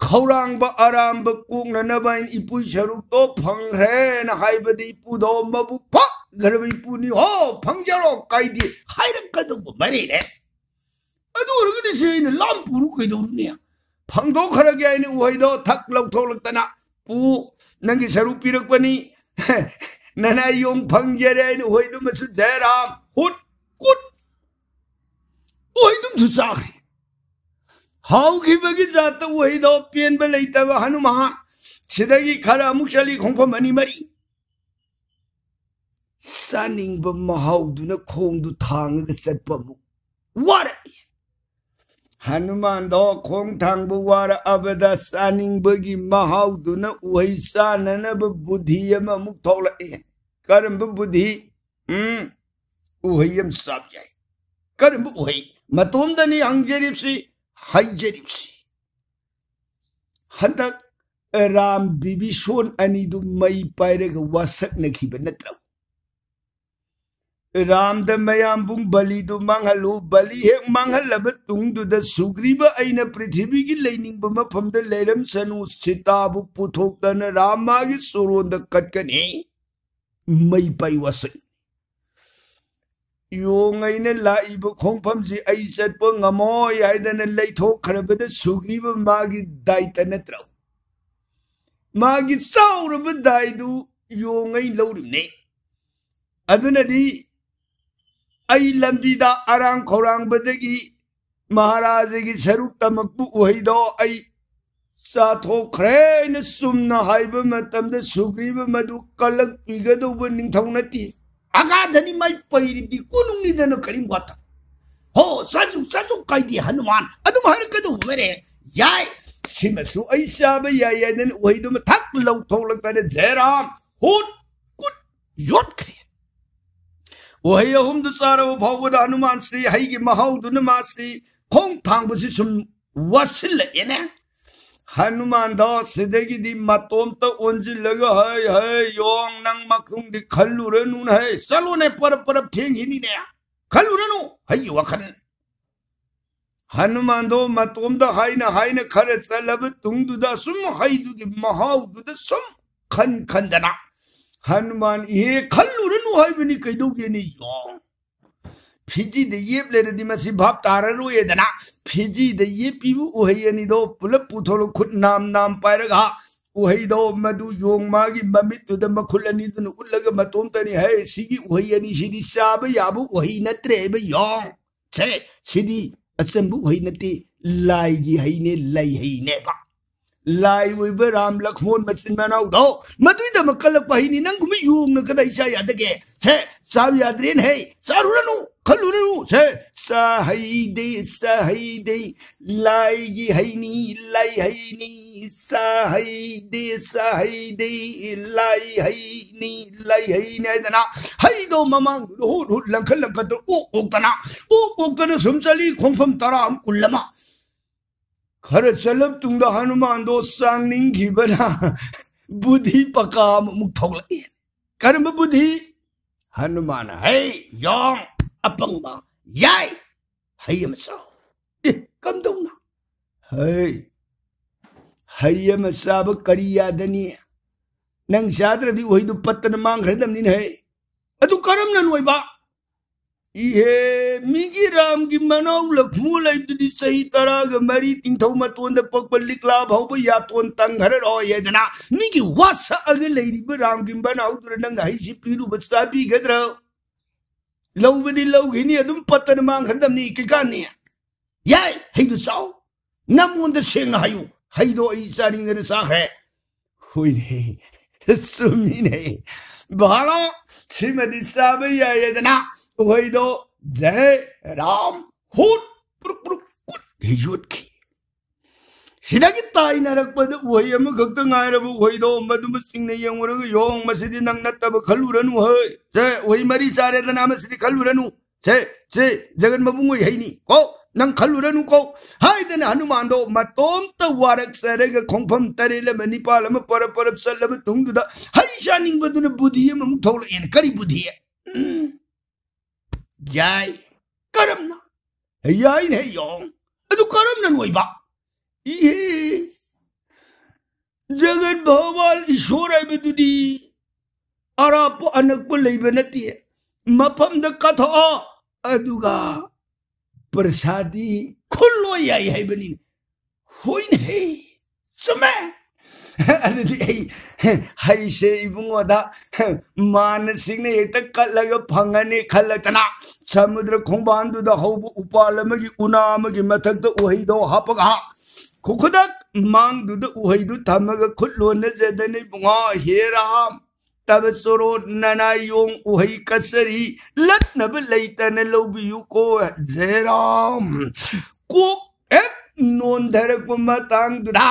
ꯈꯧꯔꯥꯡꯕ ꯑꯔꯥꯝꯕ ꯀꯣꯛꯅꯅꯕ ꯍꯥꯏꯅ ꯏꯄꯨ ꯁꯔꯨꯛꯇꯣ ꯐꯪꯈ꯭ꯔꯦꯅ ꯍꯥꯏꯕꯗꯤ ꯏꯄꯨꯗꯣ ꯃꯕꯨꯛ ꯐꯈ꯭ꯔꯕ ꯏꯄꯨꯅꯤ꯫ "ꯍꯣ, ꯐꯪꯖꯔꯣ, ꯀꯥꯏꯗꯦ" ꯍꯥꯏꯔꯛꯀꯗꯧꯕ ꯃꯔꯤꯅꯦ꯫ ꯑꯗꯨ ꯑꯣꯏꯔꯒꯗꯤ ꯁꯤ ꯑꯩꯅ ꯂꯥꯝ ꯄꯨꯔꯨ ꯀꯩꯗꯧꯔꯨꯅꯤ? ꯐꯪꯗꯣꯛꯈ꯭ꯔꯒꯦ ꯍꯥꯏꯅ ꯎꯍꯩꯗꯣ ꯊꯛ ꯂꯧꯊꯣꯛꯂꯛꯇꯅ, "ꯄꯨ, ꯅꯪꯒꯤ ꯁꯔꯨꯛ ꯄꯤꯔꯛꯄꯅꯤ, ꯅꯅꯥꯏ ꯌꯣꯡ ꯐꯪꯖꯔꯦ" ꯍꯥꯏꯅ ꯎꯍꯩꯗꯨꯃꯁꯨ ꯖꯌꯔꯥꯝ ꯍꯨꯠ ꯀꯨꯠ ꯎꯍꯩꯗꯨꯝꯁꯨ ꯆꯥꯈ꯭ꯔꯦ꯫ ꯍꯥꯎꯈꯤꯕꯒꯤ ꯖꯥꯠꯇ ꯎꯍꯩꯗꯣ ꯄꯦꯟꯕ ꯂꯩꯇꯕ ꯍꯅꯨꯃꯥꯟ ꯁꯤꯗꯒꯤ ꯈꯔ ꯑꯃꯨꯛ ꯆꯠꯂꯤ, ꯈꯣꯡꯐꯝ ꯑꯅꯤ ꯃꯔꯤ꯫ ꯆꯥꯅꯤꯡꯕ ꯃꯍꯥꯎꯗꯨꯅ ꯈꯣꯡꯗꯨ ꯊꯥꯡꯉꯒ ꯆꯠꯄ ꯑꯃꯨꯛ ꯋꯥꯔꯛꯏ꯫ ꯍꯅꯨꯃꯥꯟꯗꯣ ꯈꯣꯡ ꯊꯥꯡꯕ ꯋꯥꯔꯛꯑꯕꯗ ꯆꯥꯅꯤꯡꯕꯒꯤ ꯃꯍꯥꯎꯗꯨꯅ ꯎꯍꯩ ꯆꯥꯅꯅꯕ ꯕꯨꯙꯤ ꯑꯃ ꯑꯃꯨꯛ ꯊꯣꯛꯂꯛꯏ꯫ ꯀꯔꯝꯕ ꯕꯨꯙꯤ? ꯎꯝ, ꯎꯍꯩ ꯑꯃ ꯆꯥꯕ ꯌꯥꯏ꯫ ꯀꯔꯝꯕ ꯎꯍꯩ? ꯃꯇꯣꯝꯗꯅꯤ ꯍꯪꯖꯔꯤꯕꯁꯤ, ꯍꯥꯏꯖꯔꯤꯕꯁꯤ꯫ ꯍꯟꯗꯛ ꯔꯥꯝ ꯕꯤꯕꯤꯁꯣꯟ ꯑꯅꯤꯗꯨ ꯃꯩ ꯄꯥꯏꯔꯒ ꯋꯥꯁꯛꯅꯈꯤꯕ ꯅꯠꯇ꯭ꯔꯣ? ꯔꯥꯝꯗ ꯃꯌꯥꯝꯕꯨꯡ ꯕꯂꯤꯗꯨ ꯃꯥꯡꯍꯜꯂꯨ, ꯕꯂꯤ ꯍꯦꯛ ꯃꯥꯡꯍꯜꯂꯕ ꯇꯨꯡꯗꯨꯗ ꯁꯨꯒ꯭ꯔꯤꯕ ꯑꯩꯅ ꯄ꯭ꯔꯤꯊꯤꯕꯤꯒꯤ ꯂꯩꯅꯤꯡꯕ ꯃꯐꯝꯗ ꯂꯩꯔꯝꯁꯅꯨ, ꯁꯤꯇꯥꯕꯨ ꯄꯨꯊꯣꯛꯇꯅ ꯔꯥꯝ ꯃꯥꯒꯤ ꯁꯣꯔꯣꯟꯗ ꯀꯠꯀꯅꯤ꯫ ꯃꯩ ꯄꯥꯏ ꯋꯥꯁꯛ꯫ ꯌꯣꯡ ꯑꯩꯅ ꯂꯥꯛꯏꯕ ꯈꯣꯡꯐꯝꯁꯤ ꯑꯩ ꯆꯠꯄ ꯉꯝꯃꯣꯏ ꯍꯥꯏꯗꯅ ꯂꯩꯊꯣꯛꯈ꯭ꯔꯕꯗ ꯁꯨꯒ꯭ꯔꯤꯕ ꯃꯥꯒꯤ ꯗꯥꯏꯇ ꯅꯠꯇ꯭ꯔꯣ? ꯃꯥꯒꯤ ꯆꯥꯎꯔꯕ ꯗꯥꯏꯗꯨ ꯌꯣꯡ ꯑꯩ ꯂꯧꯔꯤꯕꯅꯤ꯫ ꯑꯗꯨꯅꯗꯤ ꯑꯩ ꯂꯝꯕꯤꯗ ꯑꯔꯥꯡ ꯈꯧꯔꯥꯡꯕꯗꯒꯤ ꯃꯍꯥꯔꯥꯖꯒꯤ ꯁꯔꯨꯛ ꯇꯝꯃꯛꯄ ꯎꯍꯩꯗꯣ ꯑꯩ ꯆꯥꯊꯣꯛꯈ꯭ꯔꯦꯅ ꯆꯨꯝꯅ ꯍꯥꯏꯕ ꯃꯇꯝꯗ ꯁꯨꯒ꯭ꯔꯤꯕ ꯃꯗꯨ ꯀꯜꯂꯛꯄꯤꯒꯗꯧꯕ ꯅꯤꯡꯊꯧ ꯅꯠꯇꯦ꯫ ꯑꯒꯥꯙꯅꯤ ꯃꯥꯏ ꯄꯩꯔꯤꯕꯗꯤ ꯀꯣꯅꯨꯡꯅꯤꯗꯅ ꯀꯔꯤꯝ ꯋꯥꯠꯇ꯫ "ꯍꯣ, ꯆꯥꯖꯨ, ꯆꯥꯖꯨ, ꯀꯥꯏꯗꯦ ꯍꯅꯨꯃꯥꯟ" ꯑꯗꯨꯝ ꯍꯥꯏꯔꯛꯀꯗꯧꯕ ꯃꯔꯦ꯫ ꯌꯥꯏ, ꯁꯤꯃꯁꯨ ꯑꯩ ꯆꯥꯕ ꯌꯥꯏ ꯍꯥꯏꯗꯅ ꯎꯍꯩꯗꯨꯃ ꯊꯛ ꯂꯧꯊꯣꯛꯂꯛꯇꯅ ꯖꯌꯔꯥꯝ ꯍꯨꯠ ꯀꯨꯠ ꯌꯣꯠꯈ꯭ꯔꯦ꯫ ꯎꯍꯩ ꯑꯍꯨꯝꯗꯨ ꯆꯥꯔꯕ ꯐꯥꯎꯕꯗ ꯍꯅꯨꯃꯥꯟꯁꯤ ꯍꯩꯒꯤ ꯃꯍꯥꯎꯗꯨꯅ ꯃꯥꯁꯤ ꯈꯣꯡ ꯊꯥꯡꯕꯁꯤ ꯁꯨꯝ ꯋꯥꯁꯤꯜꯂꯛꯑꯦꯅꯦ꯫ ꯍꯅꯨꯃꯥꯟꯗꯣ ꯁꯤꯗꯒꯤꯗꯤ ꯃꯇꯣꯝꯇ ꯑꯣꯟꯁꯤꯜꯂꯒ, "ꯍꯩ, ꯍꯩ, ꯌꯣꯡ, ꯅꯪ ꯃꯈꯨꯝꯗꯤ ꯈꯜꯂꯨꯔꯅꯨꯅ, ꯍꯩ, ꯆꯠꯂꯣꯅꯦ, ꯄꯔꯞ ꯄꯔꯞ ꯊꯦꯡꯈꯤꯅꯤꯅꯦ, ꯈꯜꯂꯨꯔꯅꯨ ꯍꯩꯒꯤ ꯋꯥꯈꯜ"꯫ ꯍꯅꯨꯃꯥꯟꯗꯣ ꯃꯇꯣꯝꯗ ꯍꯥꯏꯅ ꯍꯥꯏꯅ ꯈꯔ ꯆꯠꯂꯕ ꯇꯨꯡꯗꯨꯗ ꯁꯨꯝ ꯍꯩꯗꯨꯒꯤ ꯃꯍꯥꯎꯗꯨꯗ ꯁꯨꯝ ꯈꯟ ꯈꯟꯗꯅ, "ꯍꯅꯨꯃꯥꯟ, ꯏꯍꯦ, ꯈꯜꯂꯨꯔꯅꯨ ꯍꯥꯏꯕꯅꯤ, ꯀꯩꯗꯧꯒꯦꯅꯦ ꯌꯣꯡ? ꯐꯤꯖꯤꯗ ꯌꯦꯞ ꯂꯩꯔꯗꯤ ꯃꯁꯤ ꯚꯥꯞ ꯇꯥꯔꯔꯣꯏꯗꯅ", ꯐꯤꯖꯤꯗ ꯌꯦꯞꯄꯤꯕ ꯎꯍꯩ ꯑꯅꯤꯗꯣ ꯄꯨꯂꯞ ꯄꯨꯊꯣꯔꯛ, ꯈꯨꯠ ꯅꯥꯝ ꯅꯥꯝ ꯄꯥꯏꯔꯒ ꯎꯍꯩꯗꯣ ꯃꯗꯨ ꯌꯣꯡ ꯃꯥꯒꯤ ꯃꯃꯤꯠꯇꯨꯗ ꯃꯈꯨꯠ ꯑꯅꯤꯗꯨꯅ ꯎꯠꯂꯒ ꯃꯇꯣꯝꯇꯅꯤ, "ꯍꯦ, ꯁꯤꯒꯤ ꯎꯍꯩ ꯑꯅꯤꯁꯤꯗꯤ ꯆꯥꯕ ꯌꯥꯕ ꯎꯍꯩ ꯅꯠꯇ꯭ꯔꯦꯕ ꯌꯣꯡ꯫ ꯁꯦ, ꯁꯤꯗꯤ ꯑꯆꯝꯕ ꯎꯍꯩ ꯅꯠꯇꯦ, ꯂꯥꯏꯒꯤ ꯍꯩꯅꯦ, ꯂꯩ ꯍꯩꯅꯦꯕ꯫ ꯂꯥꯏ ꯑꯣꯏꯕ ꯔꯥꯝ ꯂꯛꯁꯃꯣꯟ ꯃꯆꯤꯟ ꯃꯅꯥꯎꯗꯣ ꯃꯗꯨꯏꯗꯃꯛ ꯀꯜꯂꯛꯄ ꯍꯩꯅꯤ, ꯅꯪꯒꯨꯝꯕ ꯌꯣꯡꯅ ꯀꯗꯥꯏ ꯆꯥ ꯌꯥꯗꯒꯦ? ꯁꯦ, ꯆꯥꯕ ꯌꯥꯗ꯭ꯔꯦꯅ, ꯍꯦ, ꯆꯥꯔꯨꯔꯅꯨ, ꯈꯜꯂꯨꯔꯅꯨ, ꯁꯦ, ꯆꯥ ꯍꯩꯗꯦ, ꯆꯥ ꯍꯩꯗꯦ, ꯂꯥꯏꯒꯤ ꯍꯩꯅꯤ, ꯂꯩ ꯍꯩꯅꯤ, ꯆꯥ ꯍꯩꯗꯦ, ꯆꯥ ꯍꯩꯗꯦ, ꯂꯥꯏ ꯍꯩꯅꯤ, ꯂꯩ ꯍꯩꯅꯤ" ꯍꯥꯏꯗꯅ ꯍꯩꯗꯣ ꯃꯃꯥꯡꯗꯨꯗ ꯍꯨꯠ ꯍꯨꯠ ꯂꯪꯈꯠ ꯂꯪꯈꯠꯇꯅ ꯑꯣꯛ ꯑꯣꯛꯇꯅ, ꯑꯣꯛ ꯑꯣꯛꯇꯅ ꯁꯨꯝ ꯆꯠꯂꯤ, ꯈꯣꯡꯐꯝ ꯇꯔꯥ ꯑꯃ, ꯀꯨꯟ ꯑꯃ꯫ ꯈꯔ ꯆꯠꯂꯕ ꯇꯨꯡꯗ ꯍꯅꯨꯃꯥꯟꯗꯣ ꯆꯥꯡꯅꯤꯡꯈꯤꯕꯅ ꯕꯨꯙꯤ ꯄꯀꯥ ꯑꯃꯃꯨꯛ ꯊꯣꯛꯂꯛꯏ꯫ ꯀꯔꯝꯕ ꯕꯨꯙꯤ? ꯍꯅꯨꯃꯥꯟꯅ, "ꯍꯩ, ꯌꯣꯡ, ꯑꯄꯪꯕ, ꯌꯥꯏ, ꯍꯩ ꯑꯃ ꯆꯥꯎ"꯫ "ꯑꯦ, ꯀꯝꯗꯧꯅ?" "ꯍꯩ, ꯍꯩ ꯑꯃ ꯆꯥꯕ ꯀꯔꯤ ꯌꯥꯗꯅꯤ? ꯅꯪ ꯆꯥꯗ꯭ꯔꯗꯤ ꯎꯍꯩꯗꯨ ꯄꯠꯇꯅ ꯃꯥꯡꯈ꯭ꯔꯗꯕꯅꯤꯅ, ꯍꯩ꯫ ꯑꯗꯨ ꯀꯔꯝꯅ ꯅꯣꯏꯕ?" "ꯏꯍꯦ, ꯃꯤꯒꯤ ꯔꯥꯝꯒꯤ ꯃꯅꯥꯎ ꯂꯛꯁꯃꯣꯟ ꯂꯩꯗꯨꯗꯤ ꯆꯍꯤ ꯇꯔꯥꯒ ꯃꯔꯤ ꯇꯤꯡꯊꯧ ꯃꯇꯣꯟꯗ ꯄꯣꯛꯄ ꯂꯤꯛꯂꯥ ꯐꯥꯎꯕ ꯌꯥꯇꯣꯟ ꯇꯪꯈ꯭ꯔꯔꯣꯏ ꯍꯥꯏꯗꯅ ꯃꯤꯒꯤ ꯋꯥꯁꯛꯑꯒ ꯂꯩꯔꯤꯕ ꯔꯥꯝꯒꯤ ꯃꯅꯥꯎꯗꯨꯅ ꯅꯪꯅ ꯍꯩꯁꯤ ꯄꯤꯔꯨꯕ ꯆꯥꯕꯤꯒꯗ꯭ꯔꯣ? ꯂꯧꯕꯗꯤ ꯂꯧꯈꯤꯅꯤ, ꯑꯗꯨꯝ ꯄꯠꯇꯅ ꯃꯥꯡꯈ꯭ꯔꯗꯕꯅꯤ, ꯀꯩꯀꯥꯟꯅꯤ? ꯌꯥꯏ, ꯍꯩꯗꯨ ꯆꯥꯎ꯫ ꯅꯪꯉꯣꯟꯗ ꯁꯦꯡꯅ ꯍꯥꯏꯌꯨ, ꯍꯩꯗꯣ ꯑꯩ ꯆꯥꯅꯤꯡꯗꯅ ꯆꯥꯈ꯭ꯔꯦ"꯫ "ꯍꯣꯏꯅꯦ, ꯆꯨꯝꯃꯤꯅꯦ꯫ ꯚꯥꯂꯣ, ꯁꯤꯃꯗꯤ ꯆꯥꯕ ꯌꯥꯏꯌꯦꯗꯅ"꯫ ꯎꯍꯩꯗꯣ ꯖꯦ ꯔꯥꯝ ꯍꯨꯠ ꯄ꯭ꯔꯨꯛ ꯄ꯭ꯔꯨꯛ ꯀꯨꯠ ꯍꯦꯛ ꯌꯣꯠꯈꯤ꯫ ꯁꯤꯗꯒꯤ ꯇꯥꯏꯅꯔꯛꯄꯗ ꯎꯍꯩ ꯑꯃꯈꯛꯇ ꯉꯥꯏꯔꯕ ꯎꯍꯩꯗꯣ ꯃꯗꯨꯃ ꯆꯤꯡꯅ ꯌꯦꯡꯉꯨꯔꯒ, "ꯌꯣꯡ, ꯃꯁꯤꯗꯤ ꯅꯪ ꯅꯠꯇꯕ ꯈꯜꯂꯨꯔꯅꯨ ꯍꯩ꯫ ꯁꯦ, ꯎꯍꯩ ꯃꯔꯤ ꯆꯥꯔꯦꯗꯅ, ꯃꯁꯤꯗꯤ ꯈꯜꯂꯨꯔꯅꯨ꯫ ꯁꯦ, ꯁꯦ, ꯖꯒꯟ ꯃꯕꯨꯡ ꯑꯣꯏ ꯍꯩꯅꯤ ꯀꯣ, ꯅꯪ ꯈꯜꯂꯨꯔꯅꯨ ꯀꯣ" ꯍꯥꯏꯗꯅ ꯍꯅꯨꯃꯥꯟꯗꯣ ꯃꯇꯣꯝꯇ ꯋꯥꯔꯛꯆꯔꯒ ꯈꯣꯡꯐꯝ ꯇꯔꯦꯠ ꯑꯃ ꯅꯤꯄꯥꯜ ꯑꯃ ꯄꯔꯞ ꯄꯔꯞ ꯆꯠꯂꯕ ꯇꯨꯡꯗꯨꯗ ꯍꯩ ꯆꯥꯅꯤꯡꯕꯗꯨꯅ ꯕꯨꯙꯤ ꯑꯃꯃꯨꯛ ꯊꯣꯛꯂꯛꯑꯦꯅ꯫ ꯀꯔꯤ ꯕꯨꯙꯤ? ꯎꯝ, ꯌꯥꯏ꯫ ꯀꯔꯝꯅ? ꯌꯥꯏꯅꯦ ꯌꯣꯡ꯫ ꯑꯗꯨ ꯀꯔꯝꯅ ꯅꯣꯏꯕ? ꯏꯍꯦ, ꯖꯒꯠ ꯚꯒꯋꯥꯟ ꯏꯁꯣꯔ ꯍꯥꯏꯕꯗꯨꯗꯤ ꯑꯔꯥꯞꯄ ꯑꯅꯛꯄ ꯂꯩꯕ ꯅꯠꯇꯦ꯫ ꯃꯐꯝꯗ ꯀꯠꯊꯣꯛꯑꯣ, ꯑꯗꯨꯒ ꯄ꯭ꯔꯁꯥꯗꯤ ꯈꯨꯜꯂꯣ ꯌꯥꯏ ꯍꯥꯏꯕꯅꯤ꯫ ꯍꯣꯏꯅꯦ, ꯆꯨꯝꯃꯦ꯫ ꯑꯗꯨꯗꯤ ꯑꯩ ꯍꯩꯁꯦ ꯏꯕꯨꯡꯉꯣꯗ ꯃꯥꯟꯅꯁꯤꯡꯅ ꯍꯦꯛꯇ ꯀꯠꯂꯒ ꯐꯪꯉꯅꯤ ꯈꯜꯂꯛꯇꯅ, ꯁꯃꯨꯗ꯭ꯔ ꯈꯣꯡꯕꯥꯟꯗꯨꯗ ꯍꯧꯕ ꯎꯄꯥꯜ ꯑꯃꯒꯤ ꯎꯅꯥ ꯑꯃꯒꯤ ꯃꯊꯛꯇ ꯎꯍꯩꯗꯣ ꯍꯥꯞꯄꯒ, ꯈꯨꯈꯨꯗꯛ ꯃꯥꯡꯗꯨꯗ ꯎꯍꯩꯗꯨ ꯊꯝꯃꯒ ꯈꯨꯠ ꯂꯣꯟꯅꯖꯗꯅ, "ꯏꯕꯨꯡꯉꯣ, ꯍꯦ ꯔꯥꯝ, ꯇꯕ ꯆꯣꯔꯣ ꯅꯅꯥꯏꯌꯣꯡ ꯎꯍꯩ ꯀꯠꯆꯔꯤ, ꯂꯠꯅꯕ ꯂꯩꯇꯅ ꯂꯧꯕꯤꯌꯨꯀꯣ, ꯖꯦꯔꯥꯝ"꯫ ꯀꯣꯛ ꯍꯦꯛ ꯅꯣꯟꯊꯔꯛꯄ ꯃꯇꯥꯡꯗꯨꯗ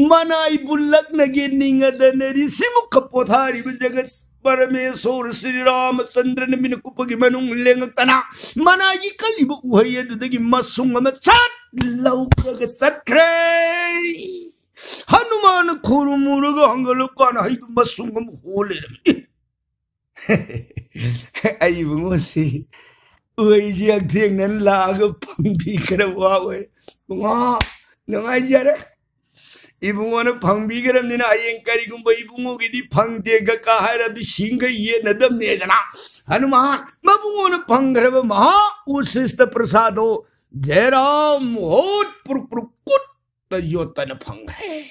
ꯃꯅꯥꯏꯕꯨ ꯂꯛꯅꯒꯦ ꯅꯤꯡꯉꯗꯅ ꯔꯤꯁꯤꯃꯨꯛꯀ ꯄꯣꯊꯥꯔꯤꯕ ꯖꯒꯠ ꯄꯔꯃꯦꯁꯣꯔ ꯁ꯭ꯔꯤ ꯔꯥꯃꯆꯟꯗ꯭ꯔꯅ ꯃꯤꯅ ꯀꯨꯞꯄꯒꯤ ꯃꯅꯨꯡ ꯂꯦꯡꯉꯛꯇꯅ ꯃꯅꯥꯏꯒꯤ ꯀꯜꯂꯤꯕ ꯎꯍꯩ ꯑꯗꯨꯗꯒꯤ ꯃꯁꯨꯡ ꯑꯃ ꯁꯠ ꯂꯧꯔꯒ ꯆꯠꯈ꯭ꯔꯦ꯫ ꯍꯅꯨꯃꯥꯟꯅ ꯈꯨꯔꯨꯝꯃꯨꯔꯒ ꯍꯪꯒꯠꯂꯛꯄ ꯀꯥꯟꯗ ꯍꯩꯗꯨ ꯃꯁꯨꯡ ꯑꯃ ꯍꯣ ꯂꯩꯔꯝꯃꯤ꯫ ꯑꯩ ꯏꯕꯨꯡꯉꯣꯁꯤ ꯎꯍꯩꯁꯤ ꯍꯛꯊꯦꯡꯅꯅ ꯂꯥꯛꯑꯒ ꯐꯪꯕꯤꯈ꯭ꯔꯕ ꯋꯥ ꯑꯣꯏꯔꯦ꯫ ꯏꯕꯨꯡꯉꯣ, ꯅꯨꯡꯉꯥꯏꯖꯔꯦ꯫ ꯏꯕꯨꯡꯉꯣꯅ ꯐꯪꯕꯤꯈ꯭ꯔꯕꯅꯤꯅ ꯍꯌꯦꯡ ꯀꯔꯤꯒꯨꯝꯕ ꯏꯕꯨꯡꯉꯣꯒꯤꯗꯤ ꯐꯪꯗꯦꯒ ꯀꯥ ꯍꯥꯏꯔꯕꯗꯤ ꯁꯤꯡꯒ ꯌꯦꯠꯅꯗꯕꯅꯦꯗꯅ꯫ ꯍꯅꯨꯃꯥꯟ, ꯃꯕꯨꯡꯉꯣꯅ ꯐꯪꯈ꯭ꯔꯕ ꯃꯍꯥ ꯎꯁꯤꯁꯇ ꯄ꯭ꯔꯁꯥꯗꯣ ꯖꯦꯔꯥꯝ ꯍꯣꯠ ꯄ꯭ꯔꯨꯛ ꯄ꯭ꯔꯨꯛ ꯀꯨꯠꯇ ꯌꯣꯠꯇꯅ ꯐꯪꯈ꯭ꯔꯦ꯫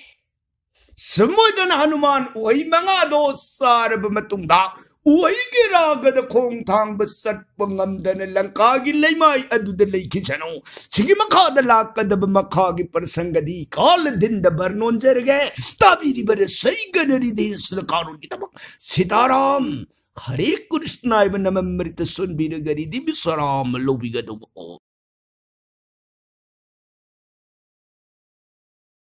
ꯁꯨꯝ ꯑꯣꯏꯗꯅ ꯍꯅꯨꯃꯥꯟ ꯎꯍꯩ ꯃꯉꯥꯗꯣ ꯆꯥꯔꯕ ꯃꯇꯨꯡꯗ ꯎꯍꯩꯒꯤ ꯔꯥꯒꯗ ꯈꯣꯡ ꯊꯥꯡꯕ ꯆꯠꯄ ꯉꯝꯗꯅ ꯂꯪꯀꯥꯒꯤ ꯂꯩꯃꯥꯏ ꯑꯗꯨꯗ ꯂꯩꯈꯤꯁꯅꯨ꯫ ꯁꯤꯒꯤ ꯃꯈꯥꯗ ꯂꯥꯛꯀꯗꯕ ꯃꯈꯥꯒꯤ ꯄ꯭ꯔꯁꯪꯒꯗꯤ ꯀꯥꯂ ꯗꯤꯟꯗ ꯕꯔꯅꯣꯟꯖꯔꯒꯦ꯫ ꯇꯥꯕꯤꯔꯤꯕ ꯔꯁꯩꯒꯅꯔꯤꯗꯦꯁꯤꯗ ꯀꯥꯔꯣꯟꯒꯤꯗꯃꯛ ꯁꯤꯇꯥꯔꯥꯝ ꯍꯔꯦ ꯀ꯭ꯔꯤꯁꯅ ꯍꯥꯏꯕ ꯅꯃꯝꯃꯔꯤꯇ ꯁꯣꯟꯕꯤꯔꯒ ꯔꯤꯗꯤ ꯕꯤꯁ꯭ꯋꯥꯔꯥꯝ ꯂꯧꯕꯤꯒꯗꯧꯕ ꯑꯣ꯫